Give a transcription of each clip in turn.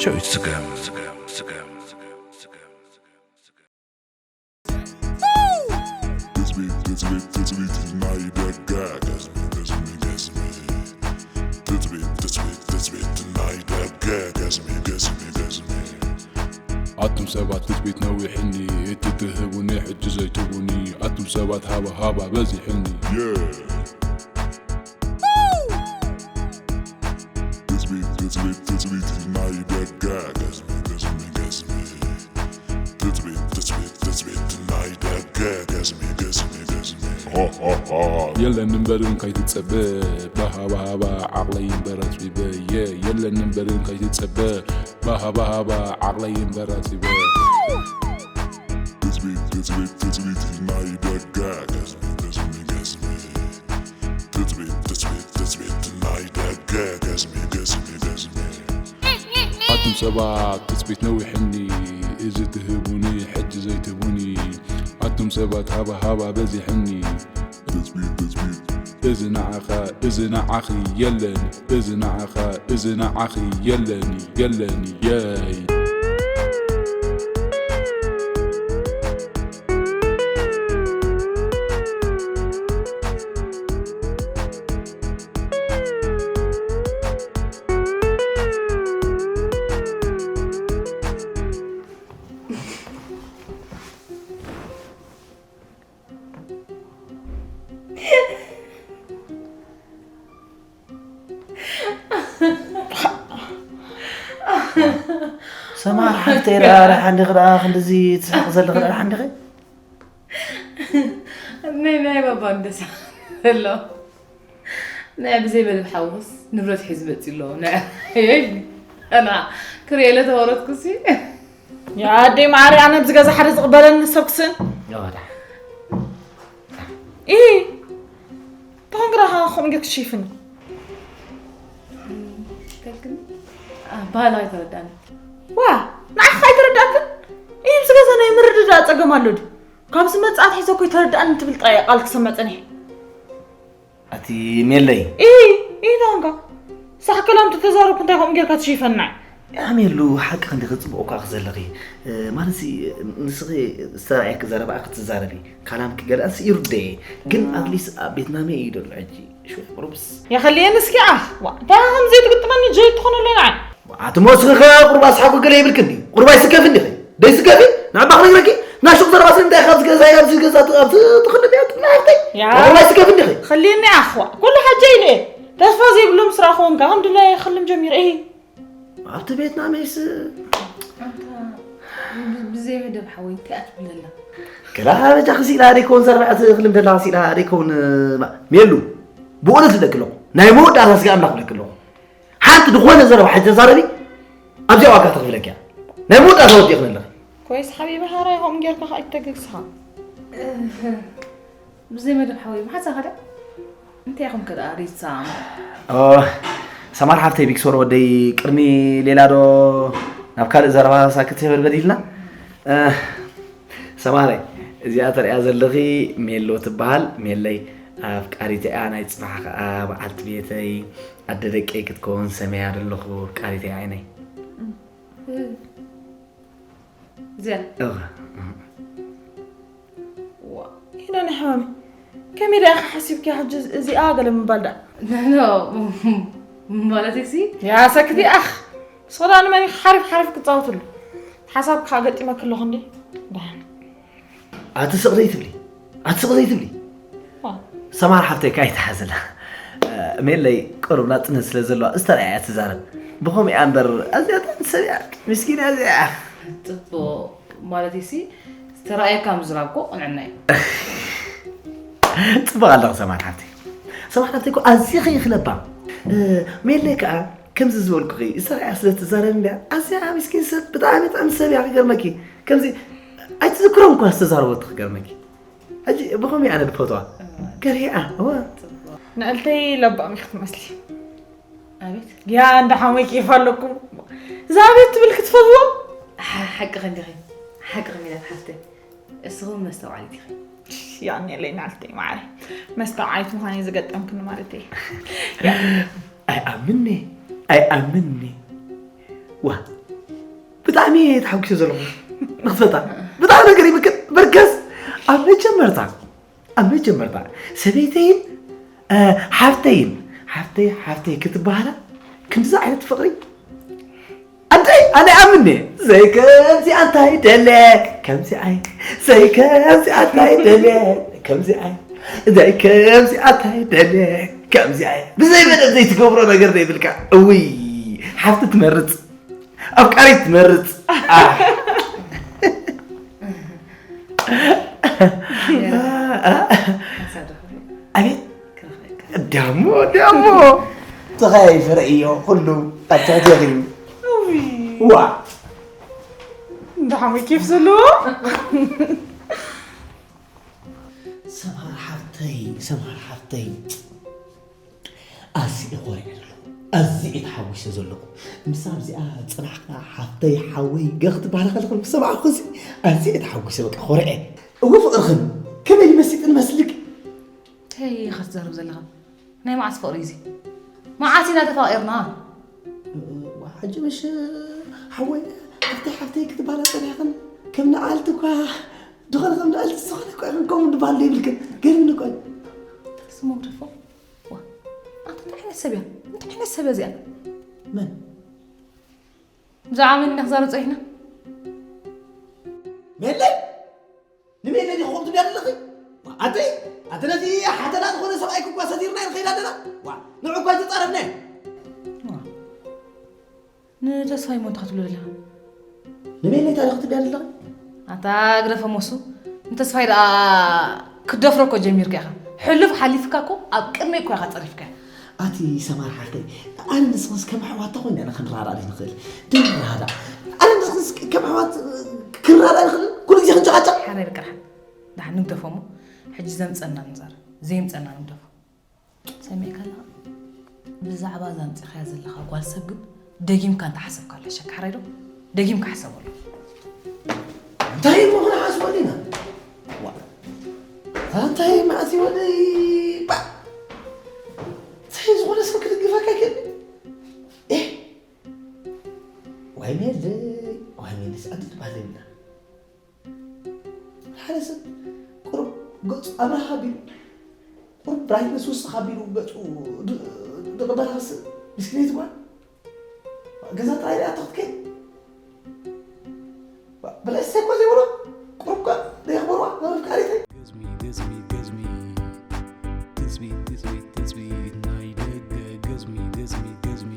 ሸዊት ስገም። ትጽቢት ትጽቢት ትጽቢት ናይ ደገ ገዝሚ ገዝሚ ገዝሚ ትጽቢት ትጽቢት ትጽቢት ናይ ደገ ገዝሚ ገዝሚ ገዝሚ ኣቱም ሰባት ትጽቢት ነዊሕኒ እቲ ትህቡኒ ሕጂ ዘይትቡኒ ኣቱም ሰባት ሃባ ሃባ በዚሕኒ ትጽቢት ትጽቢት ትጽቢት ናይ ደገ ገዝሚ ገዝሚ ገዝሚ ትጽቢት ትጽቢት ትጽቢት ናይ ደገ ገዝሚ ገዝሚ ገዝሚ የለን እምበርን ከይትጸበ ባሃባሃባ ዓቕለይ እምበር ኣጽቢበ የ የለን እምበርን ከይትጸበ ባሃባሃባ ዓቕለይ እምበር ኣጽቢበ ትጽቢት ትጽቢት ትጽቢት ናይ ደገ ገዝሚ ገዝሚ ገዝሚ ትጽቢት ትጽቢት ትጽቢት ናይ ደገ ገዝሚ ገዝሚ ገዝሚ ኣቱም ሰባት ትጽቢት ነዊሕኒ እዚ ትህቡኒ ሕጂ ዘይትህቡኒ ኣቱም ሰባት ሃባ ሃባ በዚሕኒ ትጽቢት ትጽቢት እዚ ንዓኻ እዚ ንዓኺ የለን እዚ ንዓኻ እዚ ንዓኺ የለን የለን የይ ሰማር ሓፍተይ ደኣ ደሓን ዲኺ ደኣ ክንድዚ ትስሕቂ ዘለኺ ደኣ ደሓን ዲኺ? ናይ ናይ ባባ እንደሳ ዘሎ ናይ ብዘይ መደብ ሓውስ ንብረት ሒዝ መፂ ኣሎ ናይ ኣና ክርእየለ ተወረትኩሲ ያ ኣደይ ማዕሪ ኣነ ኣብዚ ገዛ ሓደ ዝቕበለኒ ሰብ ክስን ኢ ተኾንግራ ከምኡ ጌርክ ሽፍኒ ባህላዊ ተረዳኒ ዋ ንዓኻ ኣይተረዳእክን ኢ ኣብዚ ገዛ ናይ ምርድዳእ ፀገም ኣሎ ድዩ ካብ ዝመፅኣ ኣትሒዘ እኮ ይተረድኣኒ ትብል ጥራይ እያ ቃል ክሰምዕ ፀኒሐ ኣቲ ሜለይ ኢ ኢ ተኾንካ ሳሕ ከላም ተተዛረብኩ እንታይ ከምኡ ጌርካ ትሽይፈናይ ኣሜሉ ሓቂ ክንዲ ክጽብቑ እኳ ክዘለኺ ማለት ንስኺ ዝተራእየኪ ዘረባ ክትዛረቢ ካላምኪ ገለኣንስ ይርደየ ግን ኣትሊስ ኣብ ቤትናመ እዩ ደሎ ሕጂ ሽወይ ቁሩብስ የኸልየኒ እስኪ ዓኽ ዋ እንታይ ከም ዘይትግጥመኒ ጀይ ትኾነለይ ንዓይ ኣቲ ሞስኺ ኸ ቁሩብ ኣስሓኩ ገለ ይብልክኒ ቁሩብ ኣይስከፍን ዲኺ ደይስከፊ ንዕባ ክነግረኪ ናሹቕ ዘረባ ስለምንታይ ካብዚ ገዛ ኣብዚ ገዛ ኣብዚ ትኽልል እያ ትናፍተይ ቁሩብ ኣይስከፍን ዲኺ ኸልየኒ ዓኽ ዋ ኩሉ ሓጀ ኢለ ተስፋ ዘይብሎም ስራሕ ክኾንካ ከም ድላይ ክልም ጀሚረ እሂ ኣብቲ ቤትና መይስ ብዘይ መደብ ሓወይ እንታይ ኣትብለና ገላ በጃ ክሲላ ደይከውን ዘርባዕት ክልም ደላ ክሲላ ደይከውን ሜሉ ብእውነት ዝብለኪ ኣለኹ ናይ መወዳእታ ስጋ ኣምላኽ ዝብለኪ ኣለኹ ሓንቲ ዝኾነ ዘረባ ሓንቲ ተዛረቢ ኣብዚኣ ዋጋ ተኽፍለኪ እያ ናይ መወዳእታ ወዲእኽኒ ኣለኺ ኮይስ ሓቢቢ ሃራይ ከምኡ ጌርካ ከዓ ይተገግስኻ ብዘይ መደብ ሓወይ መሓዛ ኸዳ እንታይ ኢኹም ከ ደኣ ሪሳ ሰማር ሓፍተይ ቢክሶር ወደይ ቅድሚ ሌላ ዶ ናብ ካልእ ዘረባ ሳክት የበልበል ኢልና ሰማረ እዚኣ ተሪኣ ዘለኺ ሜሎ ትበሃል ሜለይ ኣፍቃሪተ እያ ናይ ፅባሕ ከዓ በዓልቲ ቤተይ ኣደ ደቀይ ክትከውን ሰመያ ዘለኹ ኣፍቃሪተ እያ ዓይነይ እዚኣ ኢለ ናይ ሕማመይ ከመይ ደኣ ኢኻ ሓሲብክያ ሕጂ እዚኣ ገለ ምባል ደኣ ማለት ሲ ያ ሰክቲ ኣኽ ስኽዳ ንመን ኢኻ ሓሪፍ ሓሪፍ ክፃወትሉ ሓሳብካ ገጢመክ ኣለኹ እንዲ ደሓን ኣቲ ስቕ ዘይትብሊ ኣቲ ስቕ ዘይትብሊ ሰማር ሓፍተይ ካይትሓዝላ ሜለይ ቅሩብ ናፅነት ስለ ዘለዋ ዝተረኣያ ትዛረብ ብኸምኡ እያ እምበር ኣዚኣ ሰብ እያ ምስኪን እያ እዚኣ ፅቡቕ ማለት ሲ ዝተረኣየካ ምዝራብ ኮ ቅንዕና እዩ ፅቡቕ ኣለኹ ሰማር ሓፍተይ ሰማር ሓፍተይ ኮ ኣዚኺ ይኽለባ ሜለይ ከዓ ከምዚ ዝበልኩኺ ዝተረኣያ ስለ ትዛረብ እንድያ ኣዚኣ ምስኪን ሰብ ብጣዕሚ ጥዕም ሰብ እያ ክገርመኪ ከምዚ ኣይትዝክሮም እኳ ዝተዛረበቶ ክገርመኪ ሕጂ ብኸመይ ኣነ ድፈትዋ ገርሂኣ እወ ንዕልተይ ለባም ኢኺ ትመስሊ ኣቤት ያ እንዳ ሓመይኪ ይፋለኩም እዛ ኣቤት ትብል ክትፈትዎ ሓቂ ኸንዲኺ ሓቂ ኸሚላት ሓፍተይ እስኹም መስተውዓሊት ኢኺ ያኔለይ ናልተይ ማዓረ መስተውዓሊት ምዃነይ ዝገጠምክኒ ማለት እየ ኣይኣምንኒ ኣይኣምንኒ ዋ ብጣዕሚ እየ ተሓጒሰ ዘለኹ ንኽትፈልጣ። ብጣዕሚ ነገር ይምክን። በርከስ ኣብ መጀመርታ ኣብ መጀመርታ ሰበይተይን እ፣ ሓፍተይን ሓፍተይ ሓፍተይ ክትበሃላ ክንድዚ ዓይነት ፍቕሪ ኣደይ ኣነ ኣምኔ ዘይከምዚ ኣንታይ ደለ ከምዚ ኣይ ዘይከምዚ ኣንታይ ደለ ከምዚ ኣይ ዘይከምዚ ኣንታይ ደለ ከምዚ ኣይ ብዘይ መደብ ዘይትገብሮ ነገር ዘይብልካ እውይ ሓፍቲ ትመርፅ ኣፍቃሪት ትመርፅ ኣሕ። ኣቤት ዳሞ ዳሞ ተኸይ ፍርእዮ ኩሉ ኣብ ትሕቲ ይኽዩ ዋ እንዳ ሓሙይ ኬፍ ዘለዎ ሰምሃር ሓፍተይ ሰምሃር ሓፍተይ ኣዝየ ኮሪዐ ዘለኹ ኣዝየ ተሓጒሰ ዘለኹ ምስ ኣብዚኣ ፅናሕካ ሓፍተይ ሓወይ ገኽ ትበሃላ ከለኹ ምስ ሰማዕኩ እዚ ኣዝየ ተሓጒሰ በቃ ኮሪዐ እወ ፍቕርኽን ከመይ ድመሲጥን መስልክ እንታይ ኢኻ ትዛረብ ዘለኻ ናይ መዓስ ፍቕሪ እዚ መዓስ ኢና ተፋቒርና ሕጂ ምሽ ሓወይ ሓፍተይ ሓፍተይ ክትበሃላ ፀኒሕኽን ከም ንኣልቲ እኳ ዝኾነ ከም ንኣልቲ ዝኾነ እኳ ኢኽን ከምኡ ንበሃል ዘይብልክን ገርምኒ እኳ እዩ ስሞም ደፎ ዋ ኣንተ እንታይ ዓይነት ሰብ እያ እንታይ ዓይነት ሰብ እያ እዚኣ መን ብዛዕባ መን ኢና ክዛረብ ፀኒሕና ሜለይ ንሜለይ ዲኹም ትብያ ኣለኺ ኣተይ ኣተ ነዚ ሓተላ ዝኾነ ሰብኣይ ክኳ ሰቲርና ንኸይድ ኣለና ዋ ንዑ እኳ ዝተጻረፍና እዩ ንተስፋይ ሞ እንታይ ክትብሎ ዘለኻ ንሜለይ ታሪኽ ትብያ ኣለኺ ኣታ ግደፈ ሞሱ ንተስፋይ ደኣ ክደፍሮ እኮ ጀሚርካ ኢኻ ሕሉፍ ሓሊፍካ እኮ ኣብ ቅድመይ እኮ ኢኻ ጸሪፍካ ኣቲ ሰማር ሓፍተይ ኣነ ንስኽስ ከም ኣሕዋት ተኾይና ኢና ክንረዳዳ ዘይንኽእል ድንረዳዳ ኣነ ንስኽስ ከም ኣሕዋት ክንረዳዳ ንኽእል ኩሉ ግዜ ክንጨቃጨቅ ሓራይ በቃ ደሓን ደሓን ንግደፎ እሞ ሕጂ ዘምፀና ንዛረብ ዘየምፀና ንግደፎ ሰሚዕካ ኣለኻ ብዛዕባ እዛ ኣምፂኻያ ዘለኻ ጓል ሰብ ግን ደጊምካ እንተሓሰብካላ ሸካ ሓራይ ዶ ደጊምካ ሓሰበሉ እንታይ እሞ ክንሓስበሉ ኢና ዋ፣ እንታይ መዓት ይወደይ ባ እንታይ ዝኾነ ሰብ ክድግፈካ ይክእል ኤህ ዋይ ሜለይ ዋይ ሜለይ ሰኣዲ ትበሃል የብላ ሓደ ሰብ ቁሩብ ገፁ ኣብርሃ ኣቢሉ ቁሩብ ብራይትነስ ውስኽ ኣቢሉ ገፁ ድቕበላስ ብስክሌት ጓል ገዛ ጥራይ ሪኣቶ ክትከይድ ብላሽ ሰኮ ዘይብሎ ቁሩብ ጓል ደየኽበርዋ መፍቃሪተይ ገዝሚ ገዝሚ ገዝሚ ትጽቢት ትጽቢት ትጽቢት ናይ ደገ ገዝሚ ገዝሚ ገዝሚ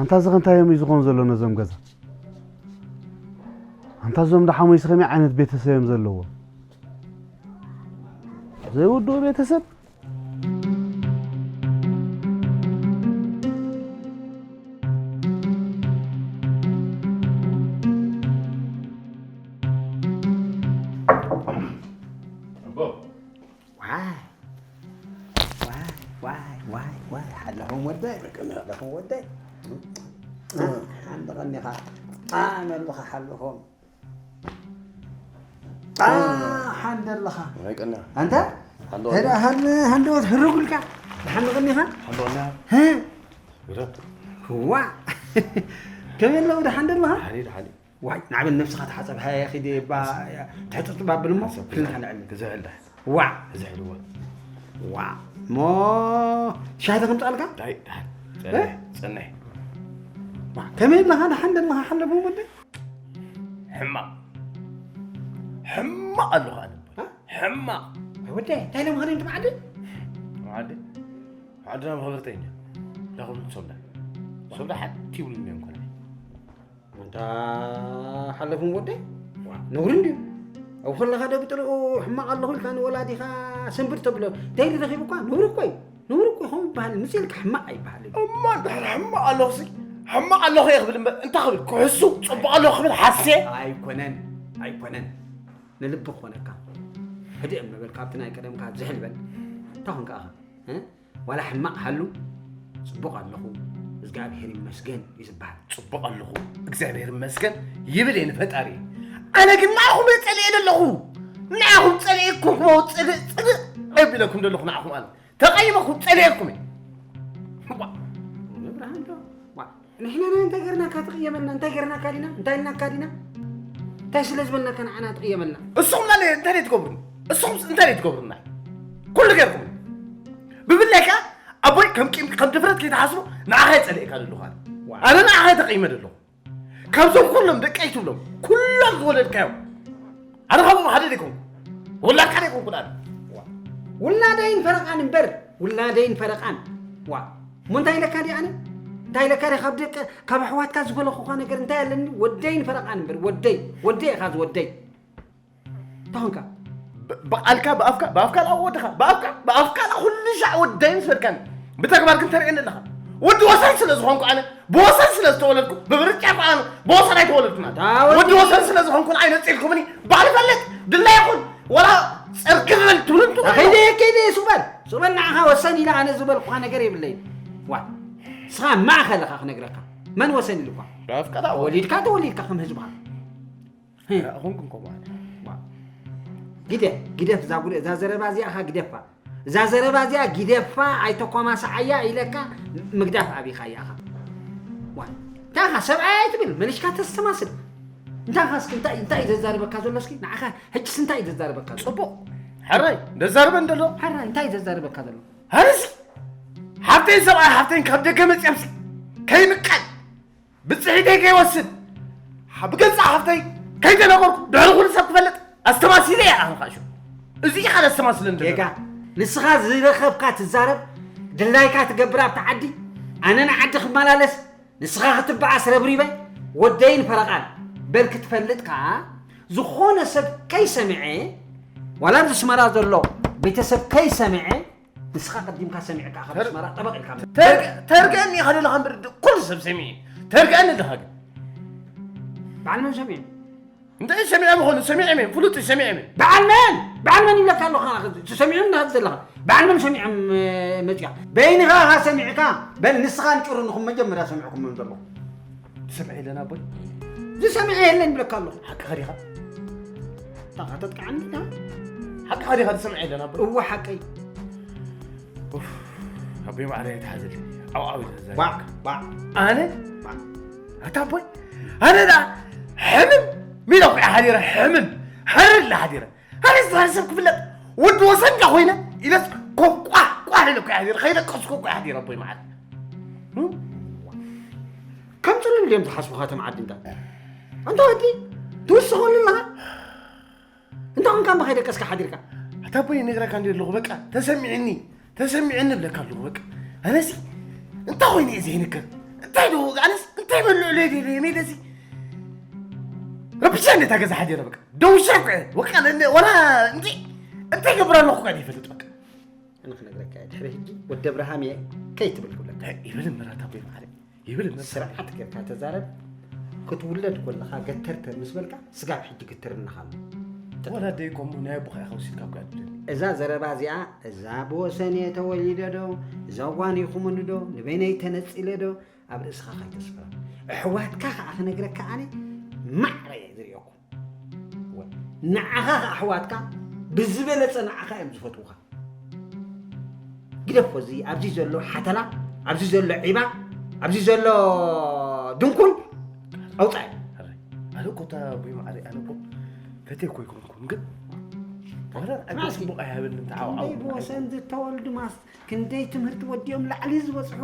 ኣንታ እዚ ኸ እንታይ እዮም እዩ ዝኾኑ ዘሎ ነዞም ገዛ ኣንታ እዞም ደሓሙይስ ኸመይ ዓይነት ቤተሰብ እዮም ዘለዎ ዘይውድኡ ቤተሰብ ዋይ ዋይ ዋይ ዋይ ሓለኹም ወደይ ሓለኹም ወደይ ሓንዲ ቀኒኻ ኣነ ኣለኻ ሓለኹም ሓንዲ ኣለኻ ኣይቀና ኣንተ ሓንዲ ወደ ሃለ ሃንዲ ወደ ህሩግልካ ሓንዲ ቀኒኻ ሓንዲ ወደ ዋ ከመይ ኣለዉ ደሓን ደለኻ ሓኒ ደሓኒ ዋይ ንዓበን ነብስኻ ተሓፀብ ሃያ ኺደ ባ ትሕፅፅብ ኣብልሞ ክልና ንዕል ክዝሕል ዳሕ ዋዕ ዝሕልዎ ዋዕ እሞ ሻሂ ተኸምፃልካ ዳይ ዳሓን ፀንሕ ከመይ ኣለኻ ደሓን ደለኻ ሓለፉ ወደ ሕማቕ ሕማቕ ኣለኹ ኣነ ሕማቕ ወደ እንታይ ኢሎም ኸሪም ትበዓል ዓዲ ዓድና መኸበርተኛ ዳኸሉ ሶብዳ ሶብዳ ሓንቲ ይብሉ እዮም ኮነ እንዳ ሓለፉን ወደይ ነውሪ እንድዩ ኣብኡ ከለኻ ዶ ብጥርኡ ሕማቕ ኣለኹ ኢልካ ንወላዲኻ ሰንብድ ተብሎ ደይሊ ረኺቡ እኳ ነውሪ እኮ እዩ ነውሪ እኮ ይኸውን ይበሃል ምስ ኢልካ ሕማቕ ኣይበሃል እዩ እማ እንድሕር ሕማቕ ኣለኹሲ ሕማቕ ኣለኹ እየ ክብል እምበር እንታይ ክብል ክሕሱ ፅቡቕ ኣለኹ ክብል ሓስየ ኣይኮነን ኣይኮነን፣ ንልቢ ክኾነካ። ህድእ እምበል፣ ካብቲ ናይ ቀደምካ ዝሕል በል። እንታይ ኾንካ ኢኻ? እ? ዋላ ሕማቕ ሃሉ፣ ጽቡቕ ኣለኹ፣ እግዚኣብሔር ይመስገን እዩ ዝበሃል። ጽቡቕ ኣለኹ፣ እግዚኣብሔር ይመስገን ይብል እየ ንፈጣሪ። ኣነ ግን ንዓኹም እየ ጸሊኤ ዘለኹ። ንዓኹም ጸሊኤ እኮ ክመው ጽልእ ጽልእ ኣቢለኩም ዘለኹ ንዓኹም ኣነ። ተቐይመኩም ጸሊኤኩም እየ። ዋ፣ ንብርሃን ዶ? ዋ፣ ንሕና እንታይ ገርናካ ትቕየመልና? እንታይ ገርናካ ዲና? እንታይ ኢልናካ ዲና? እንታይ ስለ ዝበልናካ ንዓና ትቕየመልና? እሱኹም ናይ እንታይ ደይ ትገብሩኒ? እሱኹም እንታይ ደይ ትገብሩና? ኩሉ ገርኩም። ብፍላይ ከኣ ኣቦይ ከም ቂም፣ ከም ድፍረት ከይትሓስቡ ንዓኻ ጸሊኤካ ዘለኹ ኣነ። ዋ። ኣነ ንዓኻ ተቐይመ ዘለኹ። ካብዞም ኩሎም ደቀይ ትብሎም፣ ኩሎም ዝወለድካዮም። ኣነ ካብኦም ሓደ ደይኮንኩ። ወላድካ ደይኮንኩ ኣነ። ውላደይን ፈረቓን እምበር፣ ውላደይን ፈረቓን። ዋ፣ እሞ እንታይ ኢለካ ድየ ኣነ? እንታይ ኢለካ ድየ? ካብ ደቀ፣ ካብ ኣሕዋትካ ዝበለኹኻ ነገር እንታይ ኣለኒ? ወደይን ፈረቓን እምበር፣ ወደይ፣ ወደይ ኢኻ ዝወደይ። እንታይ ኾንካ? ብ-፣ ብቓልካ፣ ብኣፍካ፣ ብኣፍካ ደኣ ወድኻ፣ ብኣፍካ፣ ብኣፍካ ደኣ ኩሉ ሻዕ ወደይ ምስ በልካኒ፣ ብተግባር ግን ተርእየኒ ኣለኻ። ወዲ ወሰን ስለ ዝኾንኩ ኣነ፣ ብወሰን ስለ ዝተወለድኩ፣ ብምርጫ እኮ ኣነ ብወሰን ኣይተወለድኩን ኣነ። ኣታ ወዲ ወዲ ወሰን ስለ ዝኾንኩ ንዓይ ነጺልኩምኒ፣ ባዕሉ ይፈልጥ፣ ድላይ ይኹን፣ ወላ ጸርግፍ በል ትብሉ እንቱ። ከይደ፣ ከይደ፣ ሱቕ በል፣ ሱቕ በል፣ ንዓኻ ወሰን ኢለ ኣነ ዝበልኩኻ ነገር የብለይን። ዋ፣ ንስኻ ማእኸል ኢኻ ክነግረካ። መን ወሰን ኢሉካ? ብኣፍካ ደኣ ወሊድካ ተወሊድካ ከም ህዝብኻ። እ። ኣኹም ክንከም ኣነ። ዋ። ግደፍ፣ ግደፍ፣ እዛ ጉድ-፣ እዛ ዘረባ እዚኣ ኸ ግደፋ። እዛ ዘረባ እዚኣ ግደፋ፣ ኣይተኮማስዓያ ኢለካ ምግዳፍ ኣቢኻ እያ ኸ። ዋ። እንታይ ኸ ሰብኣይ ኣይትብል፣ መንሽካ ተስተማስል። እንታይ ኸ እስኪ፣ እንታይ፣ እንታይ እዩ ዘዛርበካ ዘሎ እስኪ? ንዓኻ ሕጅስ እንታይ እዩ ዘዛርበካ ዘሎ? ጽቡቕ። ሕራይ፣ ዘዛርበ እንተሎ። ሕራይ፣ እንታይ እዩ ዘዛርበካ ዘሎ? ሃርሲ፣ ሓብተይን ሰብኣይ ሓብተይን ካብ ደገ መጺኦምሲ ከይምቀል። ብጽሒተይ ከይወስድ፣ ሓ-፣ ብገጻ ሓፍተይ ከይተነገርኩ፣ ድሕሪ ኩሉ ሰብ ክፈልጥ ኣስተማሲለ እየ ኣነ ኸኣ ሽዑ። እዚ ኢኻ ዘስተማስለኒ ዘለኻ። ጌጋ፣ ንስኻ ዝረኸብካ ትዛረብ፣ ድላይካ ትገብር ኣብቲ ዓዲ፣ ኣነ ንዓዲ ክመላለስ፣ ንስኻ ክትበኣስ ረብሪበ፣ ወደይን ፈረቓን። በል ክትፈልጥ ከኣ፣ ዝኾነ ሰብ ከይሰምዐ፣ ዋላ ኣብዚ ኣስመራ ዘሎ ቤተሰብ ከይሰምዐ፣ ንስኻ ቀዲምካ ሰሚዕካ ካብ ተር-፣ ኣስመራ ጠበቕ ኢልካ መ-፣ ተርግ-፣ ተርግአኒ ኢኻ ዘለኻ እምበር፣ ድ-፣ ኩሉ ሰብ ሰሚዑ። ተርግአኒ ኣለኻ ግን። በዓል መን ሰሚዑ? እንታይ ሰሚዖም ይኾኑ? ሰሚዖም እዮም። ፍሉጥ እዩ፣ ሰሚዖም እዮም። በዓል መን? በዓል መን ይብለካ ኣለኹ? ሰሚዑ እናትብል ዘለኻ። በዓል መን ሰሚዖም፣ እ፣ መጺኻ? በይንኻ ኢኻ ሰሚዕካ? በል ንስኻ ንጭሩ ንኹም መጀመርያ ሰሚዕኩሞም ዘለኹም። ዝሰምዐ የለን ኣቦይ። ዝሰምዐ የለን ይብለካ ኣለኹ። ሓቅኻ ዲኻ? እታ ከተጥቅዓኒ ዲኻ? ሓቅኻ ዲኻ? ዝሰምዐ የለን ኣቦይ። እወ ሓቀይ። ኡፍ፣ ኣቦይ ማዕረ ኣይትሓዘለይ። ዓው ዓው ኢለ ተዛሪበካ። ባዕ፣ ባዕ። ኣነ? ባዕ። ኣታ ኣቦይ፣ ኣነ ደኣ ሕምም ሚለ እኮ እየ ሓዲረ፣ ሕምም። ሕርር ኢለ ሓዲረ። ኣነ ዝበሃል ሰብ ክፍለጥ ወዲ ወሰንካ ኮይነ ኢለስ ኮፍ ቋሕ ቋሕ ኢለ እኮ እየ ሓዲረ። ከይደቀስኩ እኮ እየ ሓዲረ ኣቦይ ማዕረ። እም? ከም ጽሉል ድዮም ዝሓስቡኻ እቶም ዓዲ እንታ? ኣንታ ወዲ፣ ትውስኸሉ ኣለኻ? እንታይ ኾንካ እምባ ከይደቀስካ ሓዲርካ? ኣታ ኣቦይ ይነግረካ እንዲ ኣለኹ፣ በቃ ተሰሚዕኒ፣ ተሰሚዕኒ እብለካ ኣለኹ፣ በቃ። ኣነሲ እንታይ ኮይነ እየ ዘይንገር? እንታይ ዶ፣ ኣነስ እንታይ በልዑ ለይ ደለ፣ ሜለሲ ረብሻ እንዴታ ገዛ ሓዲረ፣ በቃ። ደውሻ እኮ እየ፣ በቃ፣ ለለ፣ ወላ እንዲ እንታይ ገብር ኣለኹ እኳ ዘይፈልጥ፣ በቃ። ኣነ ክነግረካ እየ፣ ድሕሪ ሕጂ ወዲ ኣብርሃም እየ ከይትብል ክብለካ። ይብል እምበር ኣታ ኣቦይ ማዕረ። ይብል እምበር። ስርዓት ጌርካ ተዛረብ። ክትውለድ ከለኻ ገተርተር ምስ በልካ ስጋብ ሕጂ ግትርናኻ ኣሎ። ወላ ደይ ኮሙ ናይ ኣቦኻ ኢኻ ወሲድካ እኮ ኣድብደኒ። እዛ ዘረባ እዚኣ፣ እዛ ብወሰን እየ ተወሊደ ዶ፣ እዛ ጓን ኢኹምኒ ዶ፣ ንበይነይ ተነጺለ ዶ፣ ኣብ ርእስኻ ከይተስፍራ። ኣሕዋትካ ከኣ ክነግረካ ኣነ ማዕረ እየ ዝርእየኩም። ወ-፣ ንዓኻ ከኣ ኣሕዋትካ ብዝበለጸ ንዓኻ እዮም ዝፈትዉኻ። ግደፎ፣ እዚ ኣብዚ ዘሎ ሓተላ፣ ኣብዚ ዘሎ ዒባ፣ ኣብዚ ዘሎ ድንኩል ኣውጻእ። ሕራይ። ኣነ እኮ እታ ኣቦይ ማዕረ፣ ኣነ እኮ ፈትየ እኮ ኣይኮንኩን፣ ግን ዋላ ንዓይ እኮ ማስኪ። ጽቡቕ ኣይሃበንን፣ ተዓው ዓው ክንደይ ብወሰን ዝተወልዱ ማስ-፣ ክንደይ ትምህርቲ ወዲኦም ላዕሊ ዝበጽሑ።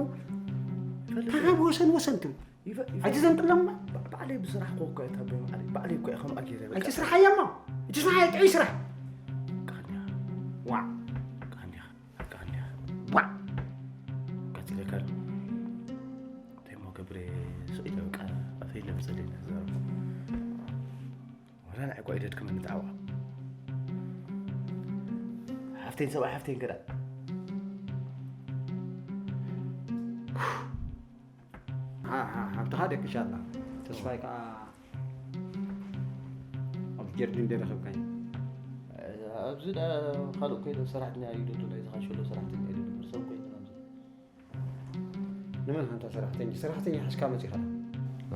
ይፈልጥ። እንታይ ወሰን ወሰን ትብል? ይፈ-፣ ይፈ-፣ ኣይትዘንጥሎም እባ። ባ-፣ ባዕለይ ብስራሕ እኮ እኮ እየ፣ እታ ኣቦይ ማዕረ፣ ባዕለይ እኮ እየ ከምኣ ገይረ፣ በቃ። ኣይትስራሕ እያ እሞ። እቲ ስራሕ ጥዑይ ስራሕ። ቃንያ። ዋዕ። ቃንያ። ቃንያ። ዋዕ። ቀጺለካ ኣሎ። እንታይ እሞ ገብረ፣ ስቕ ኢለ በቃ ኣፈይ ለምጸለይ እናተዛረብኩ። ዋላ ንዓይ እኮ ኣይደድክመኒ ተዓዋ። ሓፍተይን ሰብኣይ ሓፍተይን ገዳ። ሃ፣ ሃ፣ ሃብትኻ ደቂሻ ኣላ። ተስፋይ ከኣ ኣብ ጌርዲ እንደ ረኸብካኝ ኣብዚ ዳ ካልእ ኮይነ ሰራሕተኛ እዩ ዶ ናይ ዝኻሸሎ ሰራሕተኛ እዩ ዶ ሰብ ኮይነ ኣብዚ ንመን ሃንታ ሰራሕተኛ ሰራሕተኛ ሓዝካ መጺኻ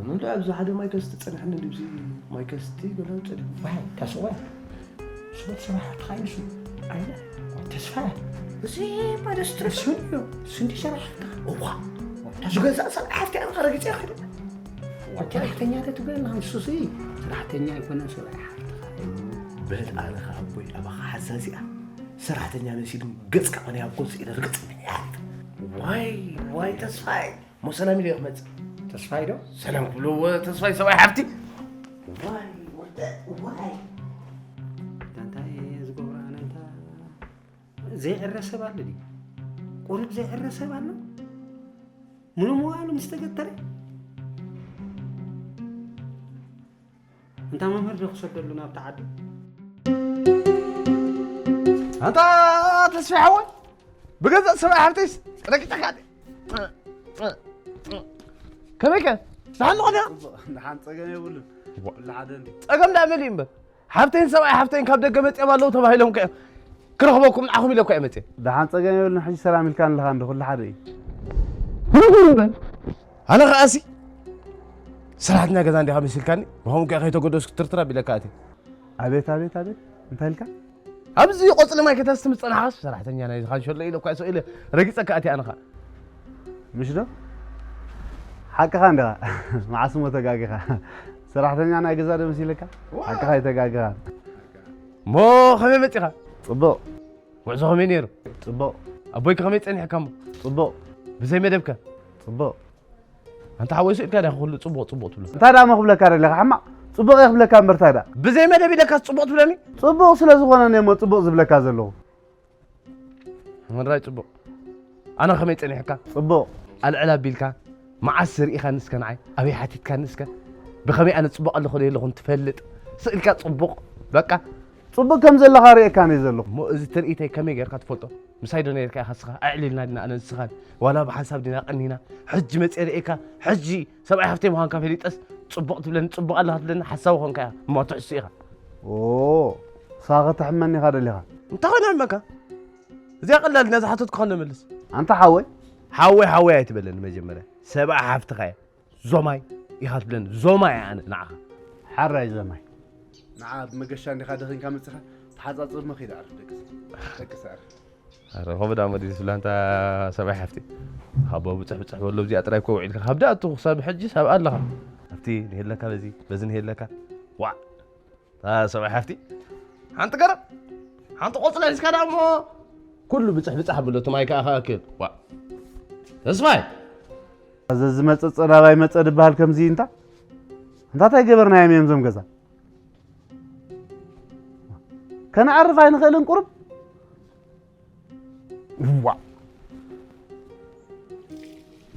ምንታይ ኣብዚ ሓደ ማይ ከስቲ ጸንሐኒ ድብዚ ማይ ከስቲ ገለ ጸድ ዋይ ታስዋ ስበት ሰራሕት ኻይንሱ ኣይነ ተስፋ እዚ ማደስትረስ ስንዲ ሰራሕት እዋ ዝገዛእ ሰብኣይ ሓፍቲ ኣነ ረጊጸ ይኽእል ሰራሕተኛ ተትብለና ንሱሲ ሰራሕተኛ ኣይኮነን ሰብኣይ ሓፍትኻ እዩ። በል ኣነ ኸዓ ኣቦይ ኣባኻ ሓዛዚኣ ሰራሕተኛ መሲሉ ገጽካ ኾነ ኣብ ጎንፂ ኢለ ርግጽ ዋይ ዋይ ተስፋይ ሞ ሰላም ኢለ ክመጽእ ተስፋይ ዶ ሰላም ክብሎ ተስፋይ ሰብኣይ ሓፍቲ ዋይ ወደ ዋይ እንታይ ዝገብራ ነንታ ዘይዕረ ሰብ ኣሎ ድዩ? ቁሩብ ዘይዕረ ሰብ ኣሎ? ሙሉ መዋእሉ ምስ ተገተረ? እንታ መምህር ዶ ክሰደሉ ናብቲ ዓዲ? ኣንታ ተስፋ ሓወይ ብገዛእ ሰብኣይ ሓፍተይስ ረቂጠካ ከመይከ? ደሓን ዝኾነ? ደሓን ጸገም የብሉን። ኩሉ ሓደ እንዲ። ጸገም ደኣ መሊኡ እምበር። ሓብተይን ሰብኣይ ሓብተይን ካብ ደገ መጺኦም ኣለዉ ተባሂሎም ከ ክረኽበኩም ንዓኹም ኢለ እኮ እየ መጺአ። ደሓን ጸገም የብሉን። ሕጂ ሰላም ኢልካ ኣለኻ እንዶ ኩሉ ሓደ እዩ። ኣነ ኸኣሲ ሰራሕተኛ ገዛ እንዲኻ መሲልካኒ ብኸምኡ ከ ከይተገደስኩ ትርትር ኣቢለካ ኣትየ። ኣቤት ኣቤት ኣቤት እንታይ ኢልካ? ኣብዚ ቆጽሊ ማይ ከተስቲ ምስ ጸናሕካስ ሰራሕተኛ ናይ ዝኻንሸሎ ኢለ እኳ ሰው ኢለ ረጊጸካ ኣትየ ኣነ ኸኣ። ምሽ ዶ? ሓቅኻ እንዲኻ። መዓስ እሞ ተጋጊኻ። ሰራሕተኛ ናይ ገዛ ዶ መሲለካ? ሓቅኻ ኣይተጋግኻን። እሞ ከመይ መጺኻ? ጽቡቕ። ጉዕዞ ከመይ ነይሩ? ጽቡቕ። ኣቦይከ ከመይ ጸኒሕካ እሞ? ጽቡቕ። ብዘይ መደብከ? ጽቡቕ። ኣንታ ሓወይ ስኢልካ ዲኻ ኩሉ ጽቡቕ ጽቡቕ ትብሎ? እንታይ ደኣ እሞ ክብለካ ደሊኻ ሕማቕ? ጽቡቕ እየ ክብለካ እምበር እንታይ ደኣ? ብዘይ መደብ ኢለካስ ጽቡቕ ትብለኒ? ጽቡቕ ስለ ዝኾነ እየ እሞ ጽቡቕ ዝብለካ ዘለኹ። ምንራይ ጽቡቕ። ኣነ ከመይ ጸኒሕካ? ጽቡቕ። ኣልዕል ኣቢልካ፣ መዓስ ርኢኻኒ እስከ ንዓይ? ኣበይ ሓቲትካኒ እስከ? ብኸመይ ኣነ ጽቡቕ ኣለኹ ዶ የለኹን ትፈልጥ? ስኢልካ ጽቡቕ፣ በቃ። ጽቡቕ ከም ዘለኻ ርእየካኒ ዘለኹ። እሞ እዚ ትርኢተይ ከመይ ጌርካ ትፈልጦ? ምሳይ ዶ ነይርካ ኢኻ እስኻ? ኣዕሊልና ዲና ኣነ ንስኻን? ዋላ ብሓንሳብ ዲና ቀኒና? ሕጂ መጽየ ርእየካ፣ ሕጂ ሰብኣይ ሃፍተይ ምዃንካ ፈሊጠስ ጽቡቕ ትብለኒ፣ ጽቡቕ ኣለኻ ትብለኒ፣ ሓሳዊ ኾንካ ኢኻ። እሞ ትሕሱ ኢኻ። ኦ፣ ንስኻ ከተሕመኒ ኢኻ ደሊኻ? እንታይ ኾይነ ሕመካ? እዚኣ ቀላል ኢና ዝሓተትኩኻ ነመልስ። ኣንታ ሓወይ። ሓወይ ሓወይ ኣይትበለኒ መጀመርያ። ሰብኣ ሓፍትኻ እያ። ዞማይ ኢኻ ትብለኒ። ዞማይ እየ ኣነ ንዓኻ። ሓራይ ዞማይ። ንዓ ብመገሻ እንዲኻ ደኺንካ መጺኻ ተሓጻጽብ መኺድ ዓርፍ ደቅስ። ደቅስ ዓርፍ። ኣረ ኸብዳ መዲ ዝብላ እንታ ሰብኣይ ሓፍቲ። ሃቦ ብጽሕ ብጽሕ በሎ እዚኣ ጥራይ እኮ ውዒልካ። ካብ ደኣ እቱ ክሳብ ሕጂ ሰብኣ ኣለኻ። ኣብቲ ንሄለካ በዚ በዚ ንሄለካ። ዋዕ እታ ሰብኣይ ሓፍቲ ሓንቲ ገረብ ሓንቲ ቆፅላ ሒዝካ ደኣ እሞ ኩሉ ብፅሕ ብፃሕ ብሎ እቲ ማይ ከዓ ክኣክል ዋ ተስፋይ እዚ ዝመፀ ፀላባይ መፀ ድበሃል ከምዚ እንታ እንታታይ ገበርናዮም እዮም ዞም ገዛ ከነዕርፍ ኣይንኽእልን ቁሩብ ዋ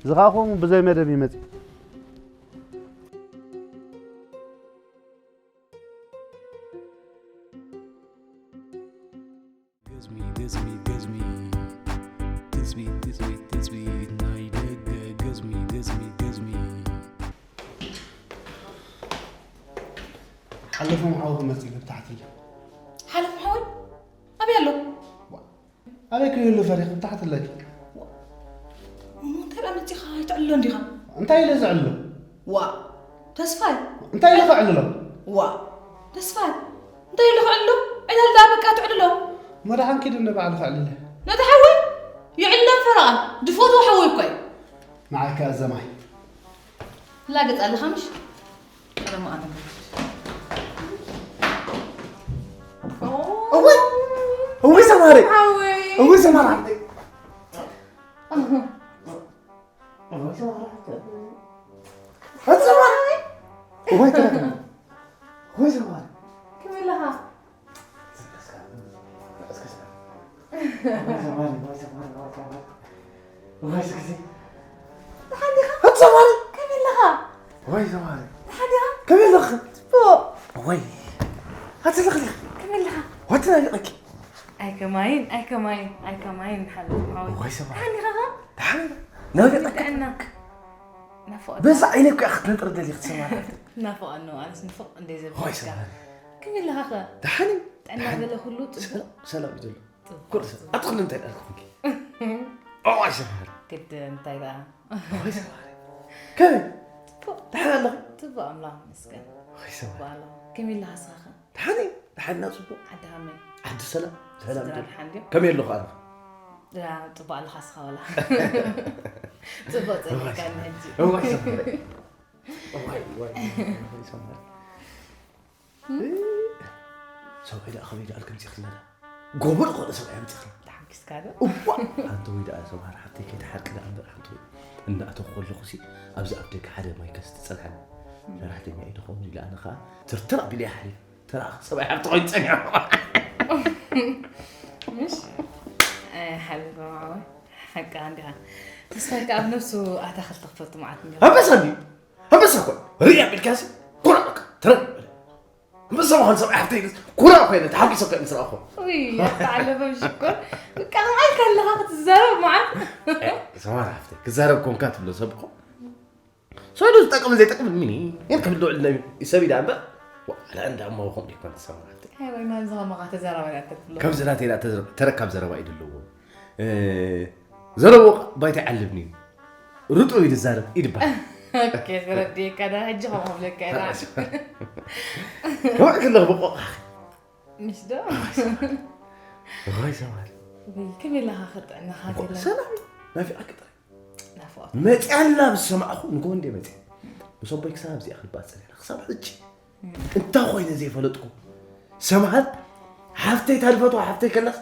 እዚ ከዓ ከምኡ ብዘይ መደብ ይመፅእ ገዝሚ ገዝሚ ገዝሚ ትጽቢት ትጽቢት ትጽቢት ናይ ደገ ገዝሚ ገዝሚ ገዝሚ ሓለፎም ሓወ ክመጽእ ኢሉ ብታሕቲ ኢለ ሓለፎም ሓወ ኣበይ ኣሎ ኣበይ ክህሉ ፈሪኽ ብታሕቲ ኣለኪ እሞ እንታይ ደኣ መጺኻ ኣይትዕልሎ እንዲኻ እንታይ ኢለ ዝዕልሎ ዋእ ተስፋይ እንታይ ኢለ ክዕልሎ ዋእ ተስፋይ እንታይ ኢለ ክዕልሎ ዕለል ደኣ በቃ ትዕልሎ መድሓን ኪድ እንደ ባዕሉ ክዕልለ ነቲ ሓወይ ይዕልሎ ፈረቓ ዝፈትዎ ሓወይ እኮ እዩ ንዓይ ከኣ ዘማይ ላገጽ ኣለኻ ምሽ እወይ እወይ ሰማሪ እወይ ሰማሪ እወይ ሰማሪ እወይ ሰማሪ እወይ ሰማሪ ከመይ ኣለኻ በዛ ዓይነ እኮ ክትነጥር ደሊ ክትሰማዕ ናፍቕ ኣለዎ ኣነስ ንፍቕ እንደ ዘብልካ ከመይ ኣለኻ ኸ? ደሓን እዩ። ጥዕና ደሓን። ገለ ኩሉ ጽቡቕ? ሰላም፣ ሰላም እዩ ዘሎ። ጽቡቕ፣ ኩሉ ሰብ። ጽቡቕ። ኣትኽሊ እንታይ ደኣ ኮንኪ? ኦ፣ ኣይሰማር። ግድ እንታይ ደኣ? ኦይ፣ ሰማር። ከመይ? ጽቡቕ። ደሓን ኣለኺ? ጽቡቕ፣ ኣምላኽ ይመስገን። ኦይ፣ ሰማር። ጽቡቕ ኣለኹ። ከመይ ኣለኻ ንስኻ ኸ? ደሓን እዩ። ደሓን ኢና፣ ጽቡቕ። ዓዲ ከመይ? ዓዲ ሰላም፣ ሰላም ስድራ እዩ። ደሓን ድዮም? ከመይ ኣለኹ ኣነ? ደሓን፣ ጽቡቕ ኣለኻ ንስኻ ወላ? ጽቡቕ ጸኒሕካኒ ሕጂ። እዋይ፣ ሰማር። እዋይ፣ እዋይ፣ እዋይ፣ ሰማር። ሰብኣይ ደኣ ከመይ ደኣ ከምፂእኽልና ደኣ? ጎቦ ዝኾነ ሰብኣይ ኣምፂእኽልና። ተሓጊስካ ዶ? እዋ! ሓንቲ ወይ ደኣ ሰምሃር ሓፍተይ ከይትሓርቂ ደኣ እምበር ሓንቲ ወይ። እናእተኹ ከለኹ ሲ ኣብዚ ኣፍ ደገ ሓደ ማይ ከስቲ ጸንሓኒ። ሰራሕተኛ እዩ ድኸውን ኢለ ኣነ ኸኣ ትርትር ኣቢለ እየ ሓሊፈ። ተራ ሰብኣይ ሓፍቲ ኮይኑ ጸኒሑ። ምሽ? ኣይ፣ ሓቢቦም ዓወይ። ሓቅኻ እንዲኻ። ተስፋይ ከኣ ኣብ ነብሱ ኣታኽልቲ ክፈቱ መዓት እንዲኻ። ኣንበሳ እንድዩ። ኣንበሳ እኮ ርእያ ኣቢልካሲ ኩራዕ በቃ ትረን በለ። ኣንበሳ ምዃን ሰብ ሓፍተይ ኢልስ ኩራዕ ኮይነ ተሓጒሰ እኮ ምስ ረኣኹ። ውይ፣ ኣታ ዓለበ ሽኮር። በቃ፣ ከመይ ከለኻ ክትዛረብ መዓት። ሰማር ሓፍተይ፣ ክዛረብ ኮንካ ትብሎ ሰብ እኮ ሰይዱ ዝጠቅምን ዘይጠቅምን ሚኒ የን ክብል ልውዕል ነቢ ሰብ ኢዳ እምበር። ዋላ እንዳ እሞ ኹም ዲኮን ሰማር ሓፍተይ። ኣይ፣ ወይ ማን ዝኸማኻ ተዛራባይ ኣትብሎ። ከምዚ ናተይ ዳ ተዘረ-፣ ተረካብ ዘረባ ኢዩ ዘለዎ። እ፣ ዘረብኡ ባይታ ይዓልብኒ እዩ። ርጡብ እዩ ዝዛረብ እዩ ዝበሃል። ኦኬ፣ ተረዲእካ ዳ፣ ሕጂ ከምኡ ክብለካ እየ ዳ። ከመይ ከለኽ ብቆቕ። ምሽ ዶ? እዋይ ሰማል። ወይ፣ ከመይ ኣለኻ? ከጥዕናኻ እኮ ገለ? ሰላም፣ ናፊቐኪ ጥራይ። ናፍቖት። መፅያ ኣላ ምስ ሰማዕኹ፣ ንጎ እንደ መፅያ። ምስ ኣቦይ ክሳብ ኣብዚኣ ክልባእ ፀኒሐ፣ ክሳብ ሕጂ። እንታይ ኮይነ ዘይፈለጥኩ? ሰምሃር ሓፍተይ ታልፈትዋ ሓፍተይ ከላስ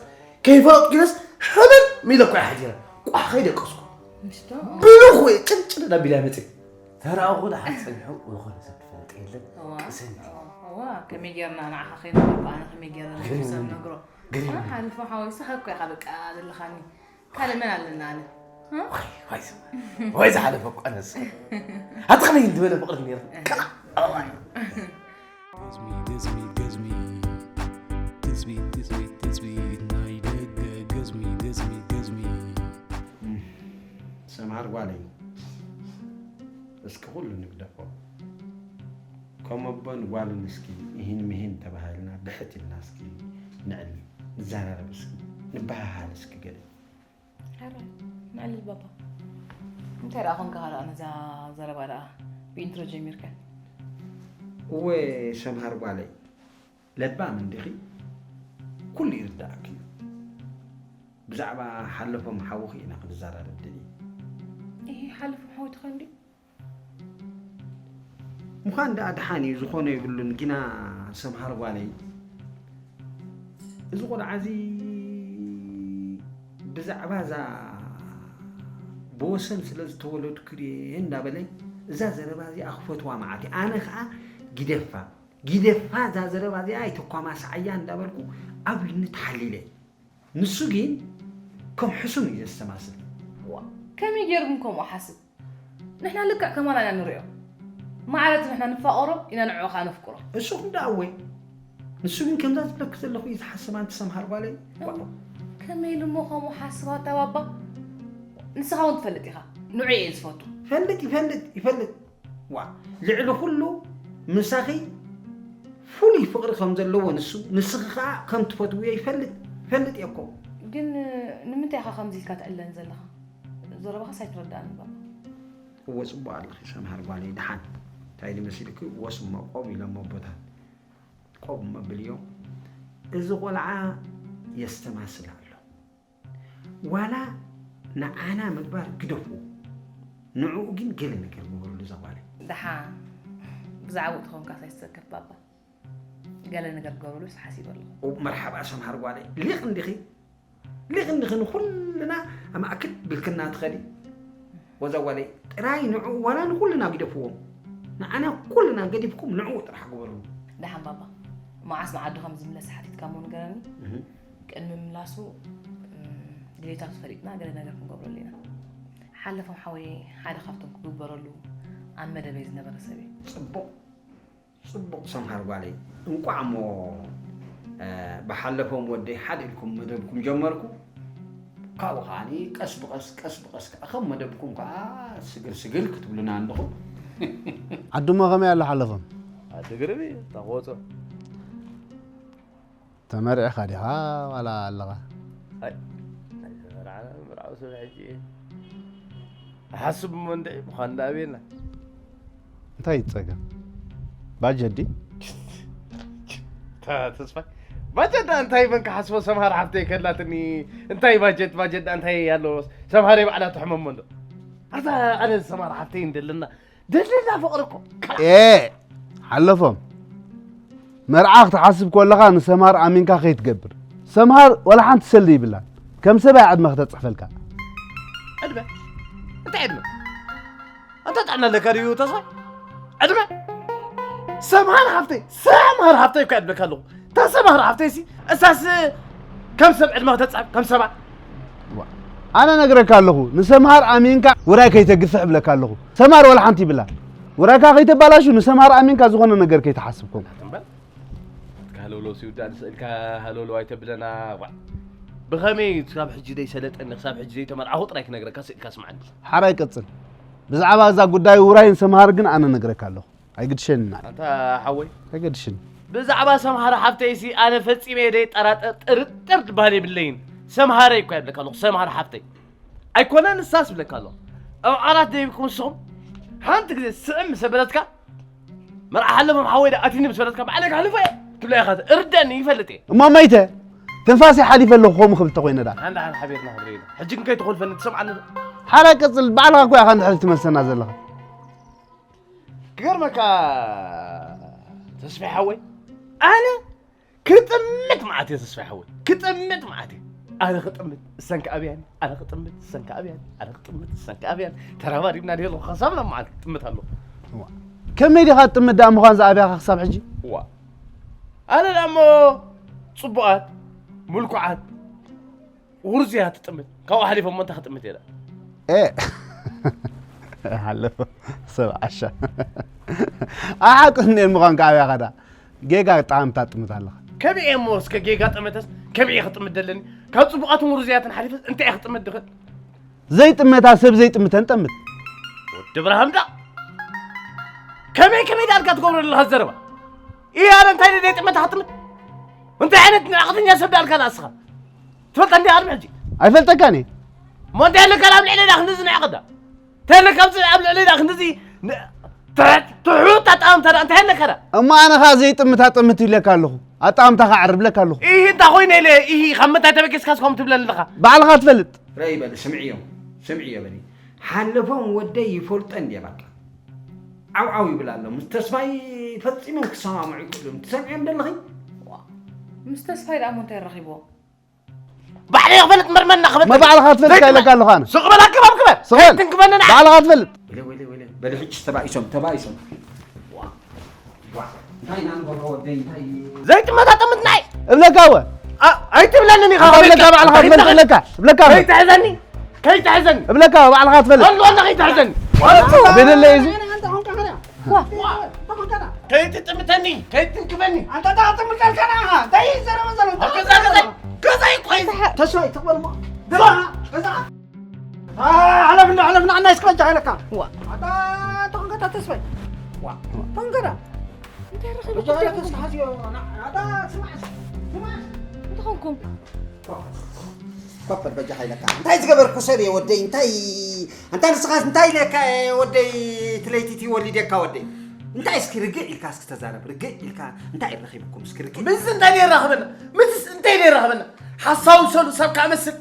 ከይፈለጥኩ ኢለስ ሕምም ኢለ እኮ እየ ሓዲረ። ቋሕ ከይደቀስኩ። ምሽ ዶ? ብልኹ እየ ጭንጭን ኣቢላ መፅእ። ተራእኹ ደሓር ፀኒሑ ዝኾነ ሰብ ትፈልጥ የለን። እዋ፣ ቅሰኒ። እዋ፣ እዋ፣ ከመይ ጌርና ንዓኻ ከይነግረካ ኣነ ከመይ ጌርና ግን ንሰብ ነግሮ? ግን ኣነ ሓሊፉ ሓወይ ንስኻ እኮ ኢኻ በቃ ዘለኻኒ። ካልእ መን ኣለና ኣነ? እ? ወይ፣ ወይ፣ ወይ ዝሓለፈ እኮ ኣነስ። ኣቲ ከመይ ዝበለ ፍቕሪ ነይሩ? ከላ፣ ኣዋይ። ገዝሚ፣ ገዝሚ፣ ገዝሚ። ትጽቢት፣ ትጽቢት፣ ትጽቢት ናይ ደገ። ገዝሚ፣ ገዝሚ፣ ገዝሚ። ሰምሃር ጓለይ፣ እስኪ ኩሉ ንግደፎ። ከም ኣቦን ጓልን እስኪ እሂን ምሂን ተባሂልና ብሕት ኢልና እስኪ ንዕልል፣ ንዘራረብ እስኪ፣ ንበሃሃል እስኪ ገለ። ሕራይ፣ ንዕልል ባባ። እንታይ ደኣ ኾንካ ካልኣ ነዛ ዘረባ ደኣ ብኢንትሮ ጀሚርካ? እወ ሰምሃር ጓለይ፣ ለባም እንዲኺ፣ ኩሉ ይርዳእኪ እዩ። ብዛዕባ ሓለፎም ሓውኺ ኢና ክንዘራረብ ደልየ። እሂ፣ ሓለፎም ሓውትኻ እንድዩ? ምዃን ደኣ ደሓን እዩ፣ ዝኾነ የብሉን። ግና ሰምሃር ጓለይ፣ እዚ ቖልዓ እዚ ብዛዕባ እዛ ብወሰን ስለ ዝተወለድኩ ድየ እንዳበለይ፣ እዛ ዘረባ እዚኣ ክፈትዋ መዓት እየ። ኣነ ኸኣ ግደፋ፣ ግደፋ፣ እዛ ዘረባ እዚኣ ኣይተኳማስዓያ እንዳበልኩ ኣብ ልኒ ተሓሊለ። ንሱ ግን ከም ሕሱም እዩ ዘስተማስል። ዋ፣ ከመይ ገይሩ ግን ከምኡ ሓስብ? ንሕና ልክዕ ከማና ኢና ንሪኦ። ማዕረ እቲ ንሕና ንፋቐሮ ኢና ንዕኡ ኸኣ ነፍቅሮ። እሱ ክንዲ ኣወይ። ንሱ ግን ከምዛ ዝብለኪ ዘለኹ እዩ ዝሓስብ ኣንቲ ሰምሃር ጓለይ። ዋው። ከመይ ኢሉ እሞ ከምኡ ሓስብ ኣታ ባባ? ንስኻ እውን ትፈልጥ ኢኻ። ንዑ እየ ዝፈቱ። ይፈልጥ፣ ይፈልጥ፣ ይፈልጥ። ዋ፣ ልዕሊ ኩሉ ምሳኺ ፍሉይ ፍቕሪ ከም ዘለዎ ንሱ፣ ንስኺ ኸኣ ከም ትፈትውዮ ይፈልጥ፣ ይፈልጥ እየ እኮ። ግን ንምንታይ ኢኻ ከምዚ ኢልካ ትዕለን ዘለኻ? ዘረባኻስ ኣይትረድኣንን ባባ። እወ፣ ጽቡቕ ኣለኺ ሰምሃር ጓለይ፣ ደሓን። እንታይ ድዩ መሲልኪ? እወስ እሞ ቆብ ኢሎም ኣቦታት። ቆብ መብልዮ። እዚ ቖልዓ የስተማስል ኣሎ። ዋላ ንዓና ምግባር ግደፍዎ። ንዕኡ ግን ገለ ነገር ግበርሉ እዛ ጓለይ። ደሓን ብዛዕባኡ ተኾንካስ ኣይትሰከፍ ባባ። ገለ ነገር ክገብረሉስ ሓሲበ ኣለኹ። ኦ፣ መርሓባ ሰምሃር ጓለይ። ሊቕ እንዲኺ፣ ሊቕ እንዲኺ ንኹልና ኣማእክል ቢልክና ትኸዲ። ወዛ ጓለይ፣ ጥራይ ንዕኡ ዋላ ንኹልና ግደፍዎም። ንዓና ኩልና ገዲፍኩም ንዕኡ ጥራሕ ግበርሉ። ደሓን ባባ። መዓስ ንዓዱ ከም ዝምለስ ሓቲትካ እሞ ንገረኒ። እህ። ቅድሚ ምላሱ፣ እም፣ ድሌታቱ ፈሊጥና ገለ ነገር ክንገብረሉ ኢና። ሓለፎም ሓወይ ሓደ ካብቶም ክግበረሉ ኣብ መደበይ ዝነበረ ሰብ እዩ። ጽቡቕ፣ ጽቡቕ ሰምሃር ጓለይ። እንቋዕ እሞ፣ እ፣ ብሓለፎም ወደይ ሓደ ኢልኩም መደብኩም ጀመርኩ። ካብኡ ከዓኒ ቀስ ብቐስ፣ ቀስ ብቐስ ከኣ ከም መደብኩም ከኣ ስግር ስግር ክትብሉና ኣለኹም። ዓዱሞ ከመይ ኣሎ ሓለፎም? ዓዲ ግርም እዩ፣ እታ ክወጾ። ተመሪዕኻ ዲኻ ዋላ ኣለኻ? ኣይ ናይ ተመርዓና ምርዓው ሰብ ሕጂ ሓስብ እሞ እንደ ምዃን እንዳበየና እንታይ ይጸገም? ባጀት ድዩ? ተስፋ ባጀት ዳ እንታይ መን ክሓስቦ? ሰምሃር ሓፍተይ ከላትኒ እንታይ ባጀት ባጀት ዳ እንታይ ኣሎ? ሰምሃር ባዕላ ትሕመሞ እንዶ ኣታ ኣነ ሰምሃር ሓፍተይ እንደለና ደለና ፍቕሪ እኮ ኤ ሓለፎም መርዓ ክትሓስብ ከለኻ ንሰምሃር ኣሚንካ ከይትገብር። ሰምሃር ዋላ ሓንቲ ሰልዲ ይብላን። ከም ሰብኣይ ዕድመ ክተጽሕፈልካ። ዕድመ እንታይ ዕድመ? ኣንታ ጥዕና ኣለካ ድዩ ተስፋይ? ዕድመ ሰምሃር ሓፍተይ ሰምሃር ሓፍተይ እኳ እብለካ ኣለኹ። እታ ሰምሃር ሓፍተይ ሲ እሳስ ከም ሰብ ዕድመ ክተጻብ ከም ሰባ ኣነ ነግረካ ኣለኹ ንሰምሃር ኣሚንካ ውራይ ከይተግፍሕ እብለካ ኣለኹ። ሰምሃር ዋላ ሓንቲ ይብላ። ውራይካ ከይተባላሹ ንሰምሃር ኣሚንካ ዝኾነ ነገር ከይትሓስብ ከምኡ። እምበር ሃለውለው ሲውዳእ ስእልካ ሃለውለው ኣይተብለና ዋ ብኸመይ ክሳብ ሕጂ ዘይሰለጠኒ ክሳብ ሕጂ ዘይተመርዓኹ ጥራይ ክነግረካ ስእልካ ስምዓኒ ሓራይ ቀጽል። ብዛዕባ እዛ ጉዳይ ውራይን ሰምሃር ግን ኣነ ነግረካ ኣለኹ። ኣይግድሸንን ኣነ። ኣንታ ሓወይ ኣይገድሽን። ብዛዕባ ሰምሃር ሓፍተይሲ ኣነ ፈጺመ እየ ደይጠራጠር ጥርጥር ዝበሃል የብለይን። ሰምሃረይ እኳ የብለካ ኣለኹ ሰምሃር ሓፍተይ ኣይኮነን ንሳስ ይብለካ ኣለኹ። ኣብ ዓራት ደይብኩም ንስኹም ሓንቲ ግዜ ስዕም ምስ ኣበለትካ መርዓ ሓለፎም ሓወይ ዳ ኣቲኒ ምስ በለትካ ባዕለይ ከሕልፎ እየ ትብላ ኢኻ እርደኒ ይፈልጥ እየ። እሞ መይተ ትንፋሰይ ሓሊፈ ኣለኹ ከምኡ ክብል ተኾይነ ዳ። ሓንዳ ሓን ሓቢርና ክንርኢ ኢና። ሕጂ ግን ከይትኾልፈኒ ትሰምዓኒ ዶ? ሓራ ቀጽል ባዕልኻ እኮ ኢኻ ንድሕሪት ትመልሰና ዘለኻ። ክገርመካ ተስፋይ ሓወይ ኣነ ክጥምት መዓት እየ ተስፋይ ሓወይ ክጥምት መዓት እየ ኣነ ክጥምት እሰን ከኣብያኒ ኣነ ክጥምት እሰን ከኣብያኒ ኣነ ክጥምት እሰን ከኣብያኒ ተራባሪብና ድየ ኣለኹ ከሳብ ናብ መዓት ክጥምት ኣለኹ ከመይ ዲኻ ትጥምት ደኣ ምዃን ዝኣብያኻ ክሳብ ሕጂ ዋ ኣነ ደኣ እሞ ጽቡቓት ምልኩዓት ውርዙ እያ ትጥምት ካብኡ ሓሊፎ እሞ እንታይ ክጥምት እየ ሓለፎ ሰብ ዓሻ ኣሓቅን እኔን ምዃን ከዓብያ ኸዳ ጌጋ ጣዕምታ ጥምት ኣለኻ ከመይ እየ እሞ እስከ ጌጋ ጠመተስ ከመይ እየ ክጥምት ደለኒ ካብ ፅቡቃትን ውርዙያትን ሓሊፈስ እንታይ እየ ክጥምት ድኽእል ዘይጥመታ ሰብ ዘይጥምተን ጠምት ወዲ ብርሃም ዳ ከመይ ከመይ ዳልካ ትገብሮ ዘለኻ ዘረባ እያለ እንታይ ደይ ጥመታ ክጥምት እንታይ ዓይነት ንዕቕተኛ ሰብ ዳልካ ንስኻ ትፈልጠ እንዲ ኣርሚ ሕጂ ኣይፈልጠካን እየ እሞ እንታይ ኣለካ ኣብ ልዕሊ ዳ ክንድዚ ንዕቕዳ እንታይ ኣለካ ኣብዚ ኣብ ልዕሊ ዳ ክንድዚ ትሑት ኣጣምታ ዳ እንታይ ኣለካ ዳ እሞ ኣነ ኸዓ ዘይጥምት ኣጥምት ይብለካ ኣለኹ ኣጣምታ ኸዓ ዕርብለካ ኣለኹ ይህ እንታ ኾይነ ኢለ ይህ ካብ ምንታይ ተበጊስካ ስኮም ትብለኒ ኣለኻ ባዕልኻ ትፈልጥ ረይ በል ስምዕዮ ስምዕዮ በል ሓለፎም ወደይ ይፈልጦ እንድየ በቃ ዓው ዓው ይብል ኣሎ ምስ ተስፋይ ፈጺሞም ክሰማምዑ ይክእሉ እዮም ትሰምዕዮም ደለኺ ምስ ተስፋይ ደኣ ሞ እንታይ ረኺብዎ ባዕለይ ክፈልጥ መርመና ክበል መባዕልኻ ትፈልጥ ከይለካ ኣለኹ ኣነ ስቕ በል ኣገባብ ክበል ስቕ በል ትንክፈንን ባዕልኻ ትፈልጥ ወለ ወለ ወለ በልሕጭ ተባኢሶም ተባኢሶም ዘይትመጣጠምት ናይ እብለካ ወ ኣይትብለንን ኢኻ እብለካ ባዕልኻ ትፈልጥ እብለካ እብለካ ከይትሕዘኒ ከይትሕዘኒ እብለካ ባዕልኻ ትፈልጥ ኣሉ ኣላ ከይትሕዘኒ ብድለ እዩ እዚ ከይትጥምተኒ ከይትንክፈኒ ኣንታ ትምልከልከና እንታይ ይዘረበ ዘሎ ገዛ ገዛ ገዛ ይቆይ ተስፋይ ትቕበል እሞ ገዛ ገዛ ሓለፍና ሓለፍና ኣና ይስከጃ ኢለካ ኣታ ተኾንከታ ተስፋይ ተኾንከታ እንታይ ረኺቡ ተስፋ ሓዝዮ ኣታ ስማዕ ስማዕ እንተኾንኩም ኮፈል በጃ ሓይለካ እንታይ ዝገበርኩ ሰብ እየ ወደይ እንታይ ኣንታ ንስኻስ እንታይ ኢለካ እየ ወደይ ትለይቲ እቲ ወሊደካ ወደይ እንታይ እስኪ ርግእ ኢልካ እስኪ ተዛረብ ርግእ ኢልካ እንታይ ረኺብኩም እስኪ ርግእ ምስ እንታይ የራኽበና ምስ እንታይ የራኽበና ሓሳዊ ሰሉ ሰብ ከኣ መስል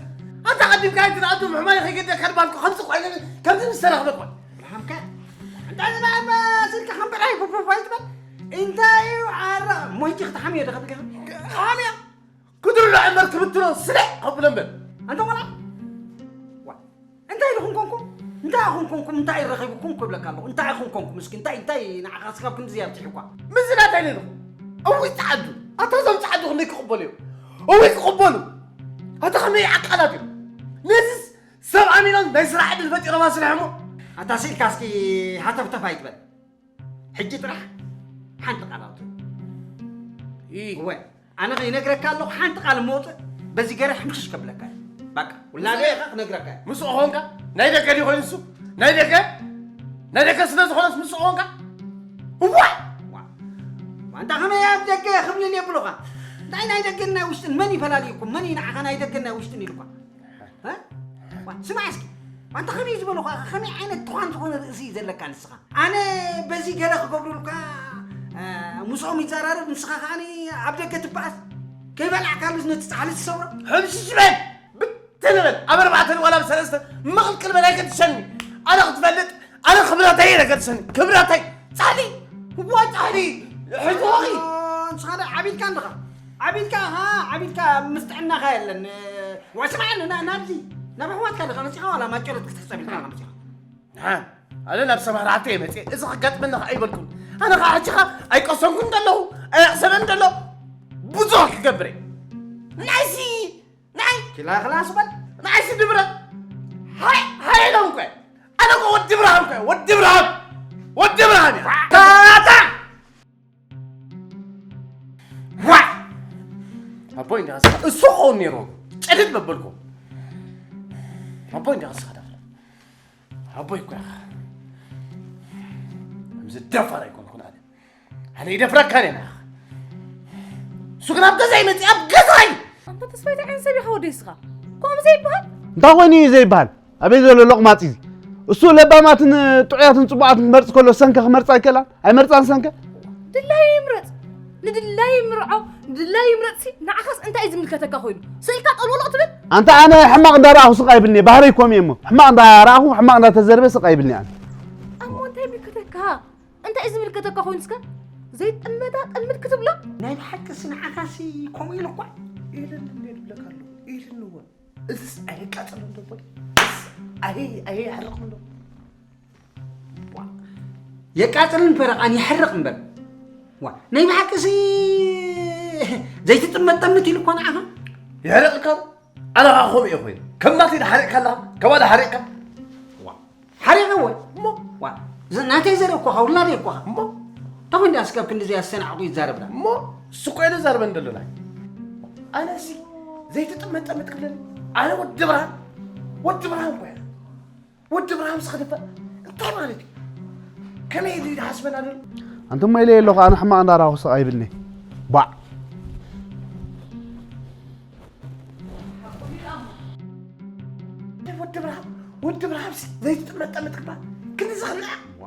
ኣንታ ቀዲምካ ኣይትንኣቱ ምሕማይ ከይገደካ ድባልኩ ከምዚ ኮይነ ከምዚ ምስ ተራኽበ ኮን ብርሃምካ እንታይ ዝናባ ስልካ ከም ብራይ ፉፉፉ ኣይትበል እንታይ እዩ ዓረ ሞይቲ ክትሓምዮ ዶ ከብልካ ሓምያ ክድርሎ ዕመር ክብትኖ ስለ ከብሎ እምበር ኣንተ ቆላ እንታይ ኢኹም ኮንኩም እንታይ ኢኹም ኮንኩም እንታይ ረኺብኩም ክብለካ ኣለኹ እንታይ ኢኹም ኮንኩም እስኪ እንታይ እንታይ ንዓኻ ስካብ ክንዲ ዝያብትሕ እኳ ምዝናት ኣይነንኹ እዊ ፃዓዱ ኣታ ዞም ፃዓዱ ክንደይ ክቕበሉ እዮም እዊ ክቕበሉ ኣታ ከመይ ዓቃላት እዮም ነዚስ ሰብ ኣሚኖም ናይ ስራሕ ዕድል ፈጢሮም ኣስሪሖሞ ኣታ ስኢልካ እስኪ ሃተፍተፍ ኣይትበል ሕጂ ጥራሕ ሓንቲ ቃል ኣውፅእ እወ ኣነ ይነግረካ ኣለኹ ሓንቲ ቃል መውፅእ በዚ ገረ ሕምሽሽ ከብለካ እዩ በቃ ውላደ ኢኻ ክነግረካ እዩ ምስኡ ኾንካ ናይ ደገ ድዩ ኮይኑ እሱ ናይ ደገ ናይ ደገ ስለ ዝኾነስ ምስኡ ኾንካ እዋ ዋ- ዋንታ ከመይ ኣብ ደገ ክብልል የብሉኻ እንታይ ናይ ደገን ናይ ውሽጥን መን ይፈላልዩኩም? መን እዩ ንዓኻ ናይ ደገን ናይ ውሽጥን ኢሉኳ? እ? ዋ፣ ስማዕ እስኪ፣ ኣንታ ከመይ ዝበልኳ፣ ከመይ ዓይነት ትዃን ዝኾነ ርእሲ እዩ ዘለካ ንስኻ? ኣነ በዚ ገለ ክገብሩልካ፣ እ፣ ምስኦም ይዘራረብ፣ ንስኻ ከኣ ኣብ ደገ ትበኣስ። ከይበላዕካሉስ ነቲ ጻሕሊ ትሰብሮ? ሕምስስ በል! ብትን በል! ኣብ ኣርባዕተ ዋላ ኣብ ሰለስተ ምቕልቅል በል ኣይገድሰኒ። ኣነ ክትፈልጥ፣ ኣነ ክብረተይ እየ ዘገድሰኒ። ክብረተይ! ጻሕሊ! እዋይ ጻሕሊ! ሕዝኺ! ንስኻ ዶ ዓቢድካ እንድኻ? ዓቢድካ፣ ሃ፣ ዓቢድካ ምስ ጥዕናኻ የለን። ወስማዕ፣ ና-፣ ናብዚ፣ ናብ ኣሕዋትካ ዲኻ መጺኻ ዋላ ማጨሎት ክትሕጸብ ኢልካ ዲኻ መጺኻ? ንሓን፣ ኣነ ናብ ሰማራዕተ እየ መጺአ። እዚ ከጋጥመኒ ኸዓ ኣይበልኩን። ኣነ ኸዓ ሕጂ ኸዓ ኣይቀሰንኩን ዘለኹ፣ ኣይሕሰበን ዘለኹ። ብዙሕ ክገብር እየ። ናይሲ፣ ናይ፣ ክላ፣ ክላስ በል። ናይሲ ድብረት። ሃይ፣ ሃይ ኢሎም እኮ። ኣነ እኮ ወዲ ብርሃን እኮ እየ። ወዲ ብርሃን። ወዲ ብርሃን እየ። ታታ! ዋይ! ኣቦይ እንዲኻ እስኻ፣ እሱ ክኸውን ነይርዎ። ጨድድ መበልኩ። ኣቦይ እንዲኻ እስኻ ዳፍረ። ኣቦይ እኮ ኢኻ። ከምዚ ደፋር ኣይኮንኩን ኣነ። ኣነ ይደፍረካ እየ ንዓኻ። እሱ ግን ኣብ ገዛይ መፂእ፣ ኣብ ገዛይ! ኣንታ ተስፋይ፣ እንታይ ዓይነት ሰብ ኢኻ ወደይ እስኻ? ከምኡ ዘይበሃል? እንታይ ኮይኑ እዩ ዘይበሃል? ኣበይ ዘሎ ሎቕማጽ እዚ? እሱ ለባማትን ጥዑያትን ጽቡቓትን ክመርጽ ከሎ ሰንከ ክመርጽ ኣይከላን? ኣይመርጻን ሰንከ? ድላዩ ይምረጽ። ንድላዩ ይምርዖ፣ ንድላዩ ይምረጽሲ፣ ንዓኻስ እንታይ እዩ ዝምልከተካ ኮይኑ? ስቕ ኢልካ ጠልወሎ ትብል? ኣንታ ኣነ ሕማቕ እንዳረኣኹ ስቕ ኣይብልኒ፣ ባህረይ ኮም እየ እሞ። ሕማቕ እንዳረኣኹ፣ ሕማቕ እንዳተዘርበ ስቕ ኣይብልኒ ኣነ። ኣሞ እንታይ ይምልከተካ? እንታይ እዩ ዝምልከተካ ኮይኑ እስከ? ዘይጥመዳ ጠልምድ ክትብሎ? ናይ ብሓቂ ንዓኻሲ ከምኡ ኢሉ እኳ ኢሉኒ እሞ ይብለካ ኣሎ፣ ኢሉኒ እውን። እዚስ ኣየቃጽልን ዶ እቦይ? እዚስ ኣየ-፣ ኣየሕርቕን ዶ? ዋ፣ የቃጽልን ፈረቓን የሕርቕ እምበር። ዋ፣ ናይ ብሓቂሲ ዘይትጥመድ ጠምት ኢሉ እኳ ንዓኻ። የሕርቕካ? ኣነ ኸዓ ከምኡ እየ ኮይኑ። ከም ናተይ ዶ ሓሪቕካ ኣለኻ? ከማን ዶ ሓሪቕካ? ዋ፣ ሓሪቐ ወይ? እሞ? ዋ፣ ዝ-፣ ናተይ ዘርኢ እኮ ኻ፣ ውላደይ እኮ ኻ። እሞ? እንታይ ደኣ እስከ ኣብ ክንዲ ዘይ ኣሰናዕቑ ይዛረብ ደኣ? እሞ? እሱ እኮ እዩ ዘርበን ዘሎ ናይ። ኣነሲ ዘይትጥመጠመጥ ክብለኒ? ኣነ ወዲ ብርሃን? ወዲ ብርሃን እኮ እየ። ወዲ ብርሃን ምስ ክድፈር እንታይ ማለት እዩ? ከመይ ኢሉ እዩ ዝሓስበና ዘሎ? ኣንተ እሞ ኢለ ኣለኹ፣ ኣነ ሕማቕ እንዳረኣኹ ስቕ ኣይብልኒ። ባዕ። ወዲ ብርሃን፣ ወዲ ብርሃን ሲ ዘይትጥመጠመጥ ክባ ክንዲ ዝኽልኣ። ዋ።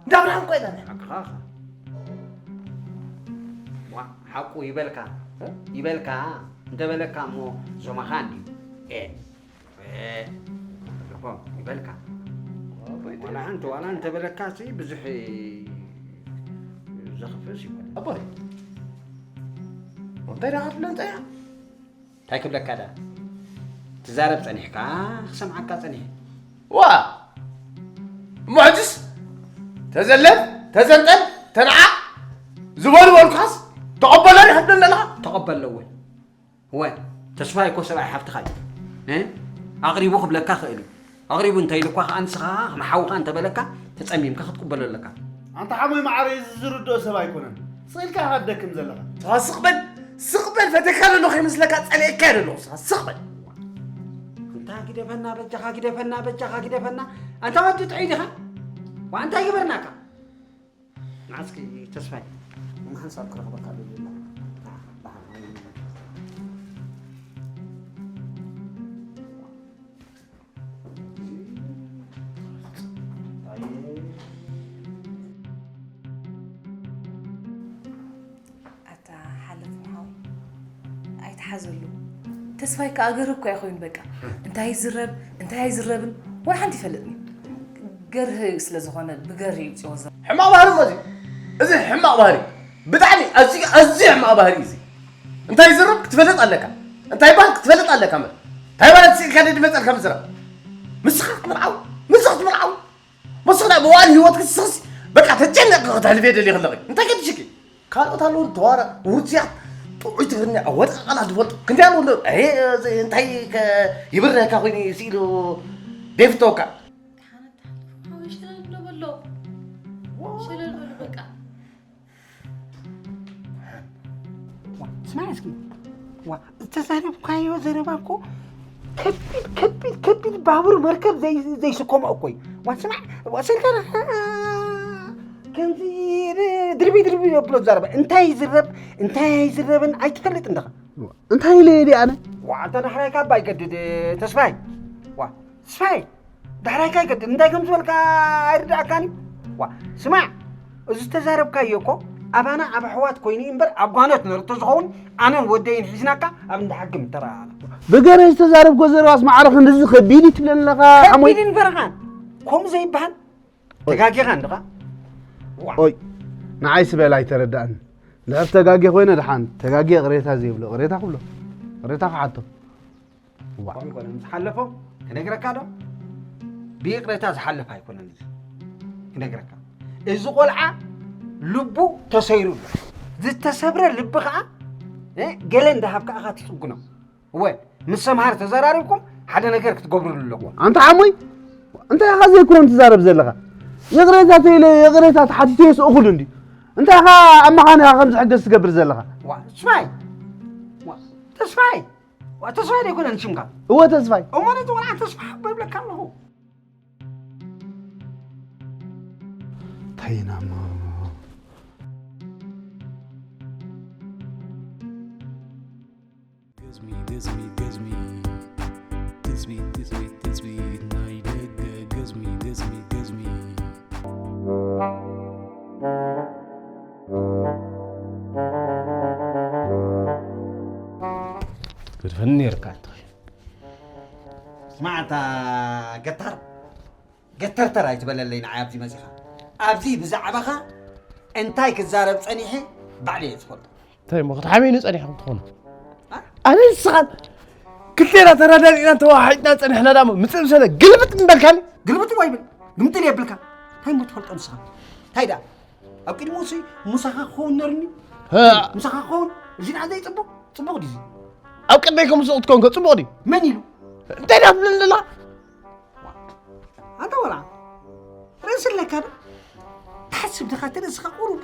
እንዳ ብርሃን ኮይና። ሓቅኻ። ዋ፣ ሓቁ ይበልካ። እ? ይበልካ። እንተበለካ እሞ ዞማኻ እንድዩ። ኤ። ኤ። እኮ ይበልካ። ዋላ እንተ፣ ዋላ እንተበለካ ሲ ብዙሕ ዘኽፍእስ ይኮነ። ኣቦይ። እንታይ ደኣ ክትብሎ እንጸያ? እንታይ ክብለካ ደኣ? ትዛረብ ጸኒሕካ፣ ክሰምዓካ ጸኒሐ። ዋ! እሞ ሕጅስ ተዘለፍ፣ ተዘንጠል፣ ተንዓ ዝበሉ በልካስ ተቐበሎ ዲኻ ትብለኒ ዘለኻ? ተቐበሎ እውን። እወ፣ ተስፋይ እኮ ሰብኣይ ሓፍትኻ እዩ። እ? ኣቕሪቡ ክብለካ ክእል እዩ። ኣቕሪቡ እንተኢሉኳ ከኣ ንስኻ ከም ሓውኻ እንተበለካ ተጸሚምካ ክትቅበሎ ኣለካ። ኣንታ ሓሞይ መዓረይ፣ እዚ ዝርድኦ ሰብ ኣይኮነን። ስቕ ኢልካ ኢኻ ትደክም ዘለኻ። ስቕ በል፣ ስቕ በል፣ ፈትየካ ዘለኹ ከይመስለካ፣ ጸሊኤካ እየ ዘለኹ። ስቕ በል። ኣንታ ግደፈና በጃኻ፣ ግደፈና በጃኻ፣ ግደፈና። ኣንታ ወዲ ጥዑይ ዲኻ? ዋ፣ እንታይ ገበርናካ? ንዓስኪ ተስፋይ፣ መሓንሳብ ክረኽበካ ደልየ ኣለኹ። ኣታ ሓለፎም ሓወይ፣ ኣይትሓዘሉ። ተስፋይ ከኣ ገርህ እኮ እዩ ኮይኑ በቃ። እንታይ ይዝረብ፣ እንታይ ኣይዝረብን፣ ዋላ ሓንቲ ይፈልጥን እዩ። ገርህ ስለ ዝኾነ ብገርህ እዩ ጽዮን ዘ- ሕማቕ ባህሪ እሞ እዚ። እዚ ሕማቕ ባህሪ። ብጣዕሚ ኣዝዩ፣ ኣዝዩ ሕማቕ ባህሪ እዩ እዚ። እንታይ ይዝረብ ክትፈልጥ ኣለካ። እንታይ ይበሃል ክትፈልጥ ኣለካ እምበር። እንታይ ማለት ስኢልካ ድመጸልካ ምዝራብ። ምስኻ ክትምርዓው፣ ምስኻ ክትምርዓው። ምስኻ ናይ መዋእል ህይወትኪ ስኽሲ በቃ ተጨነቕኪ ክተሕልፍዮ ደሊኺ ኣለኺ። እንታይ ገድሽኪ? ካልኦት ኣለዉ ተዋረ ውርዝያት ጥዑይ ትግርኛ ኣወዳቕቓ ዝፈልጡ ክንደይ ኣለዉ እንዶ። ኣየ፣ እዚ እንታይ ከ ይብርህካ ኮይኑ ስኢሉ ደይፍተወካ። ሓወይ ሸለል ዶ በሎ። ሸለል በሎ በቃ። ዋ፣ ስማዕ እስኪ። ዋ፣ ዝተዛረብካዮ ዘረባ እኮ ከቢድ፣ ከቢድ፣ ከቢድ ባቡር መርከብ ዘይ-፣ ዘይስከሞ እኮ እዩ። ዋ፣ ስማዕ፣ ዋ፣ ስልካ ዶ-፣ ከምዚ ድርቢ ድርቢ የብሎ ዝዛረበ እንታይ ይዝረብ እንታይ ኣይዝረብን ኣይትፈልጥ እንደኻ እንታይ ኢለ እየ ኣነ ዋዕተ ዳሕራይ ካብ ኣይገድድ ተስፋይ ዋ ተስፋይ ዳሕራይ ካይገድድ እንታይ ከም ዝበልካ ኣይርዳእካን ዋ ስማዕ እዚ ዝተዛረብካዮ እኮ ኣባና ኣብ ኣሕዋት ኮይኑ እምበር ኣብ ጓኖት ነርቶ ዝኸውን ኣነን ወደይን ሒዝናካ ኣብ እንዳ ሓኪም ተረኣና ብገነ ዝተዛረብኮ ዘረባስ ማዕረ ክንድዚ ከቢድ እዩ ትብለኒ ኣለኻ ዓሞይ ከቢድን በረኻን ከምኡ ዘይበሃል ተጋጊኻ እንድኻ ኦይ ንዓይ ስበል ኣይተረዳእን ድሕር ተጋጊ ኮይነ ድሓን ተጋጊ ቅሬታ ዘይብሎ ቅሬታ ክብሎ ቅሬታ ክሓቶ ዝሓለፎ ክነግረካ ዶ ብይቅሬታ ዝሓለፍ ኣይኮነን እዚ ክነግረካ እዚ ቆልዓ ልቡ ተሰይሩ ኣሎ ዝተሰብረ ልቢ ከዓ ገለ እንዳሃብካ ኢኻ ትፅግኖ እወ ምስ ሰምሃር ተዘራሪብኩም ሓደ ነገር ክትገብሩሉ ኣለኩም ኣንታ ዓሞይ እንታይ ኢኻ ዘይኮን ትዛረብ ዘለኻ ይቕሬታ ተይለ ይቕሬታ ተሓቲቱ የስእኹሉ እንዲ እንታይ ኢኻ ኣብ መኻንኻ ከምዚ ሕገዝ ትገብር ዘለኻ ስማይ ተስፋይ ተስፋይ ዶ ኣይኮነን ሽምካ እወ ተስፋይ እሞ ነቲ ቆልዓ ተስፋ ሓቦ ይብለካ ኣለኹ እንታይ ኢና እሞ ገዝሚ ገዝሚ ገዝሚ ትጽቢት ትጽቢት ትጽቢት ናይ ደገ ገዝሚ ገዝሚ ገዝሚ ገድፈኒ ነይርካ እንተ ስማዕታ ገታር ገተርተር ኣይትበለለይ ንዓይ ኣብዚ መፂኻ ኣብዚ ብዛዕባኻ እንታይ ክዛረብ ፀኒሐ ባዕለየ ዝፈልጦ እንታይ እሞ ክትሓምዩኒ ፀኒሕኩም ትኾኑ ኣነ ንስኻን ክልቴና ተረዳዲእና ተዋሓሒጥና ፀኒሕና ዳሞ ምፅእ ምሰለ ግልብጥ ምበልካኒ ግልብጥ እዋ ይብል ግምጥል የብልካ እንታይ እሞ ትፈልጦ ንስኻ እንታይ ደኣ ኣብ ቅድሚ እሱይ ምሳኻ ክኸውን ነርኒ ምሳኻ ክኸውን እዚ ደኣ ዘይፅቡቕ ፅቡቕ ድዩ ኣብ ቅድመይ ከም ዝስቕ ትኮንከ ፅቡቕ ድዩ መን ኢሉ እንታይ ደኣ ትብለኒ ዘለኻ ኣንታ ወላ ርእሲ ኣለካ ዶ ትሓስብ ድኻ እቲ ርእስኻ ቁሩብ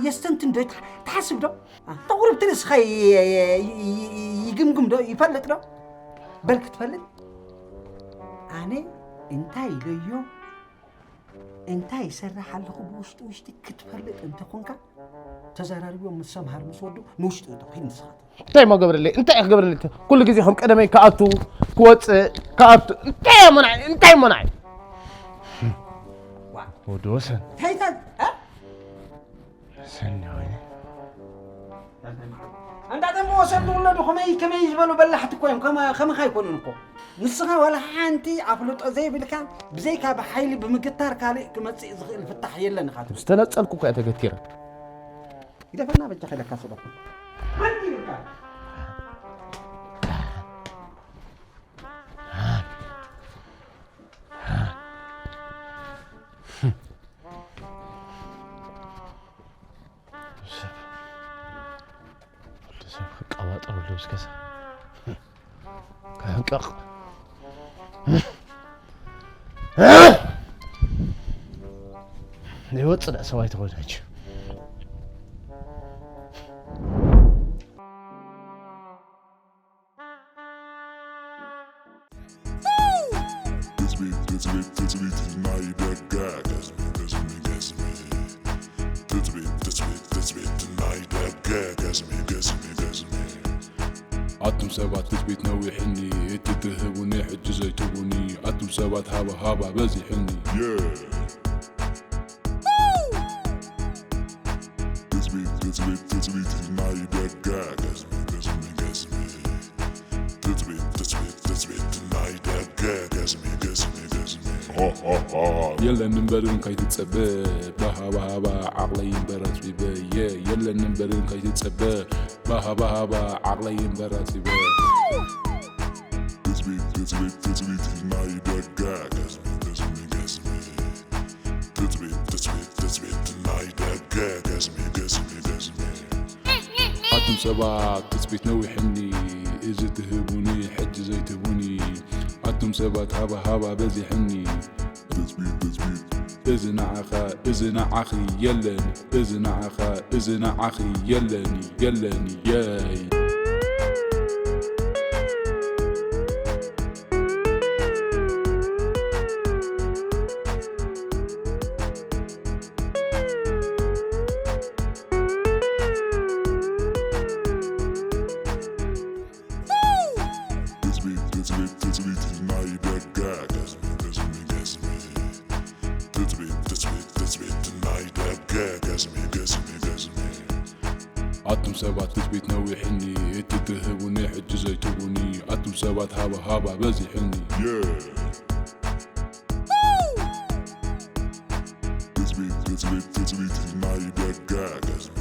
የስተንትን ዶ ትሓስብ ዶ ተቑሩብ እቲ ርእስኻ ይግምግም ዶ ይፈልጥ ዶ በል ክትፈልጥ ኣነ እንታይ ኢለዮ እንታይ ይሰርሕ ኣለኹ ብውሽጢ ውሽጢ ክትፈልጥ እንተኾንካ ተዘራርብዮም ምስ ሰምሃር ምስ ወዱ ንውሽጢ እቶ ሂድ ንስኻ እንታይ ሞ ገብረለይ እንታይ ክገብረለይ ኩሉ ግዜ ከም ቀደመይ ክኣቱ ክወፅእ ክኣቱ እንታይ ሞ ንዓይ እንታይ ሞ ንዓይ ወዲ ወሰን እንታይ እንታይ ሰኒ ኮይነ እንዳጠምዎ ሰብ ዝውለዱ ከመይ ከመይ ዝበሉ በላሕቲ እኮ እዮም ከማኻ ኣይኮኑን እኮ ንስኻ ዋላ ሓንቲ ኣፍልጦ ዘይብልካ ብዘይካ ብሓይሊ ብምግታር ካልእ ክመፅእ ዝኽእል ፍታሕ የለን ኢኻ ምስ ተነፀልኩ እኮ እያ ተገቲረ ግደፈና በጃ ከለካ ስበኩ ሓንቲ ይብልካ ሰብ ወዲ ሰብ ክቀባጠረሉ ምስ ገዛ ክሕንቀቕ ዘይወፅእ ደኣ ሰብ ኣይተኾይኑ ሕጂ ትጽቢት ትጽቢት ትጽቢት ናይ ደገ ገዝሚ ገዝሚ ገዝሚ ትጽቢት ትጽቢት ትጽቢት ናይ ደገ ገዝሚ ገዝሚ ገዝሚ ኣቱም ሰባት ትጽቢት ነዊሕኒ እቲ ትህቡኒ ሕጂ ዘይትቡኒ ኣቱም ሰባት ሃባ ሃባ በዚሕኒ ትጽቢት ትጽቢት ትጽቢት ናይ ደገ ገዝሚ ገዝሚ ገዝሚ ትጽቢት ትጽቢት ትጽቢት ናይ ደገ ገዝሚ ገዝሚ ገዝሚ የለን እምበርን ከይትጸበ ባሃባሃባ ዓቕለይ እምበር ኣጽቢበ የለን እምበርን ከይትጸበ ባሃባሃባ ዓቕለይ እምበር ኣጽቢበ ትጽቢት ትጽቢት ትጽቢት ናይ ደገ ገዝሚ ገዝሚ ገዝሚ ትጽቢት ትጽቢት ትጽቢት ናይ ደገ ገዝሚ ገዝሚ ገዝሚ ኣቱም ሰባት ትጽቢት ነዊሕኒ እዚ ትህቡኒ ሕጂ ዘይትህቡኒ ኣቱም ሰባት ሃባ ሃባ በዚሕኒ ትጽቢት ትጽቢት እዚ ንዓኻ እዚ ንዓኺ የለን እዚ ንዓኻ እዚ ንዓኺ የለን የለን የይ ትጽቢት ትጽቢት ናይ ደገ ገዝሚ ገዝሚ ገዝሚ ትጽቢት ትጽቢት ትጽቢት ናይ ደገ ገዝሚ ገዝሚ ገዝሚ ኣቱም ሰባት ትጽቢት ነዊሕኒ እቲ ትህቡኒ ሕጂ ዘይትቡኒ ኣቱም ሰባት ሃባ ሃባ በዚሕኒ Yeah ትጽቢት ትጽቢት ትጽቢት ናይ ደገ ገዝሚ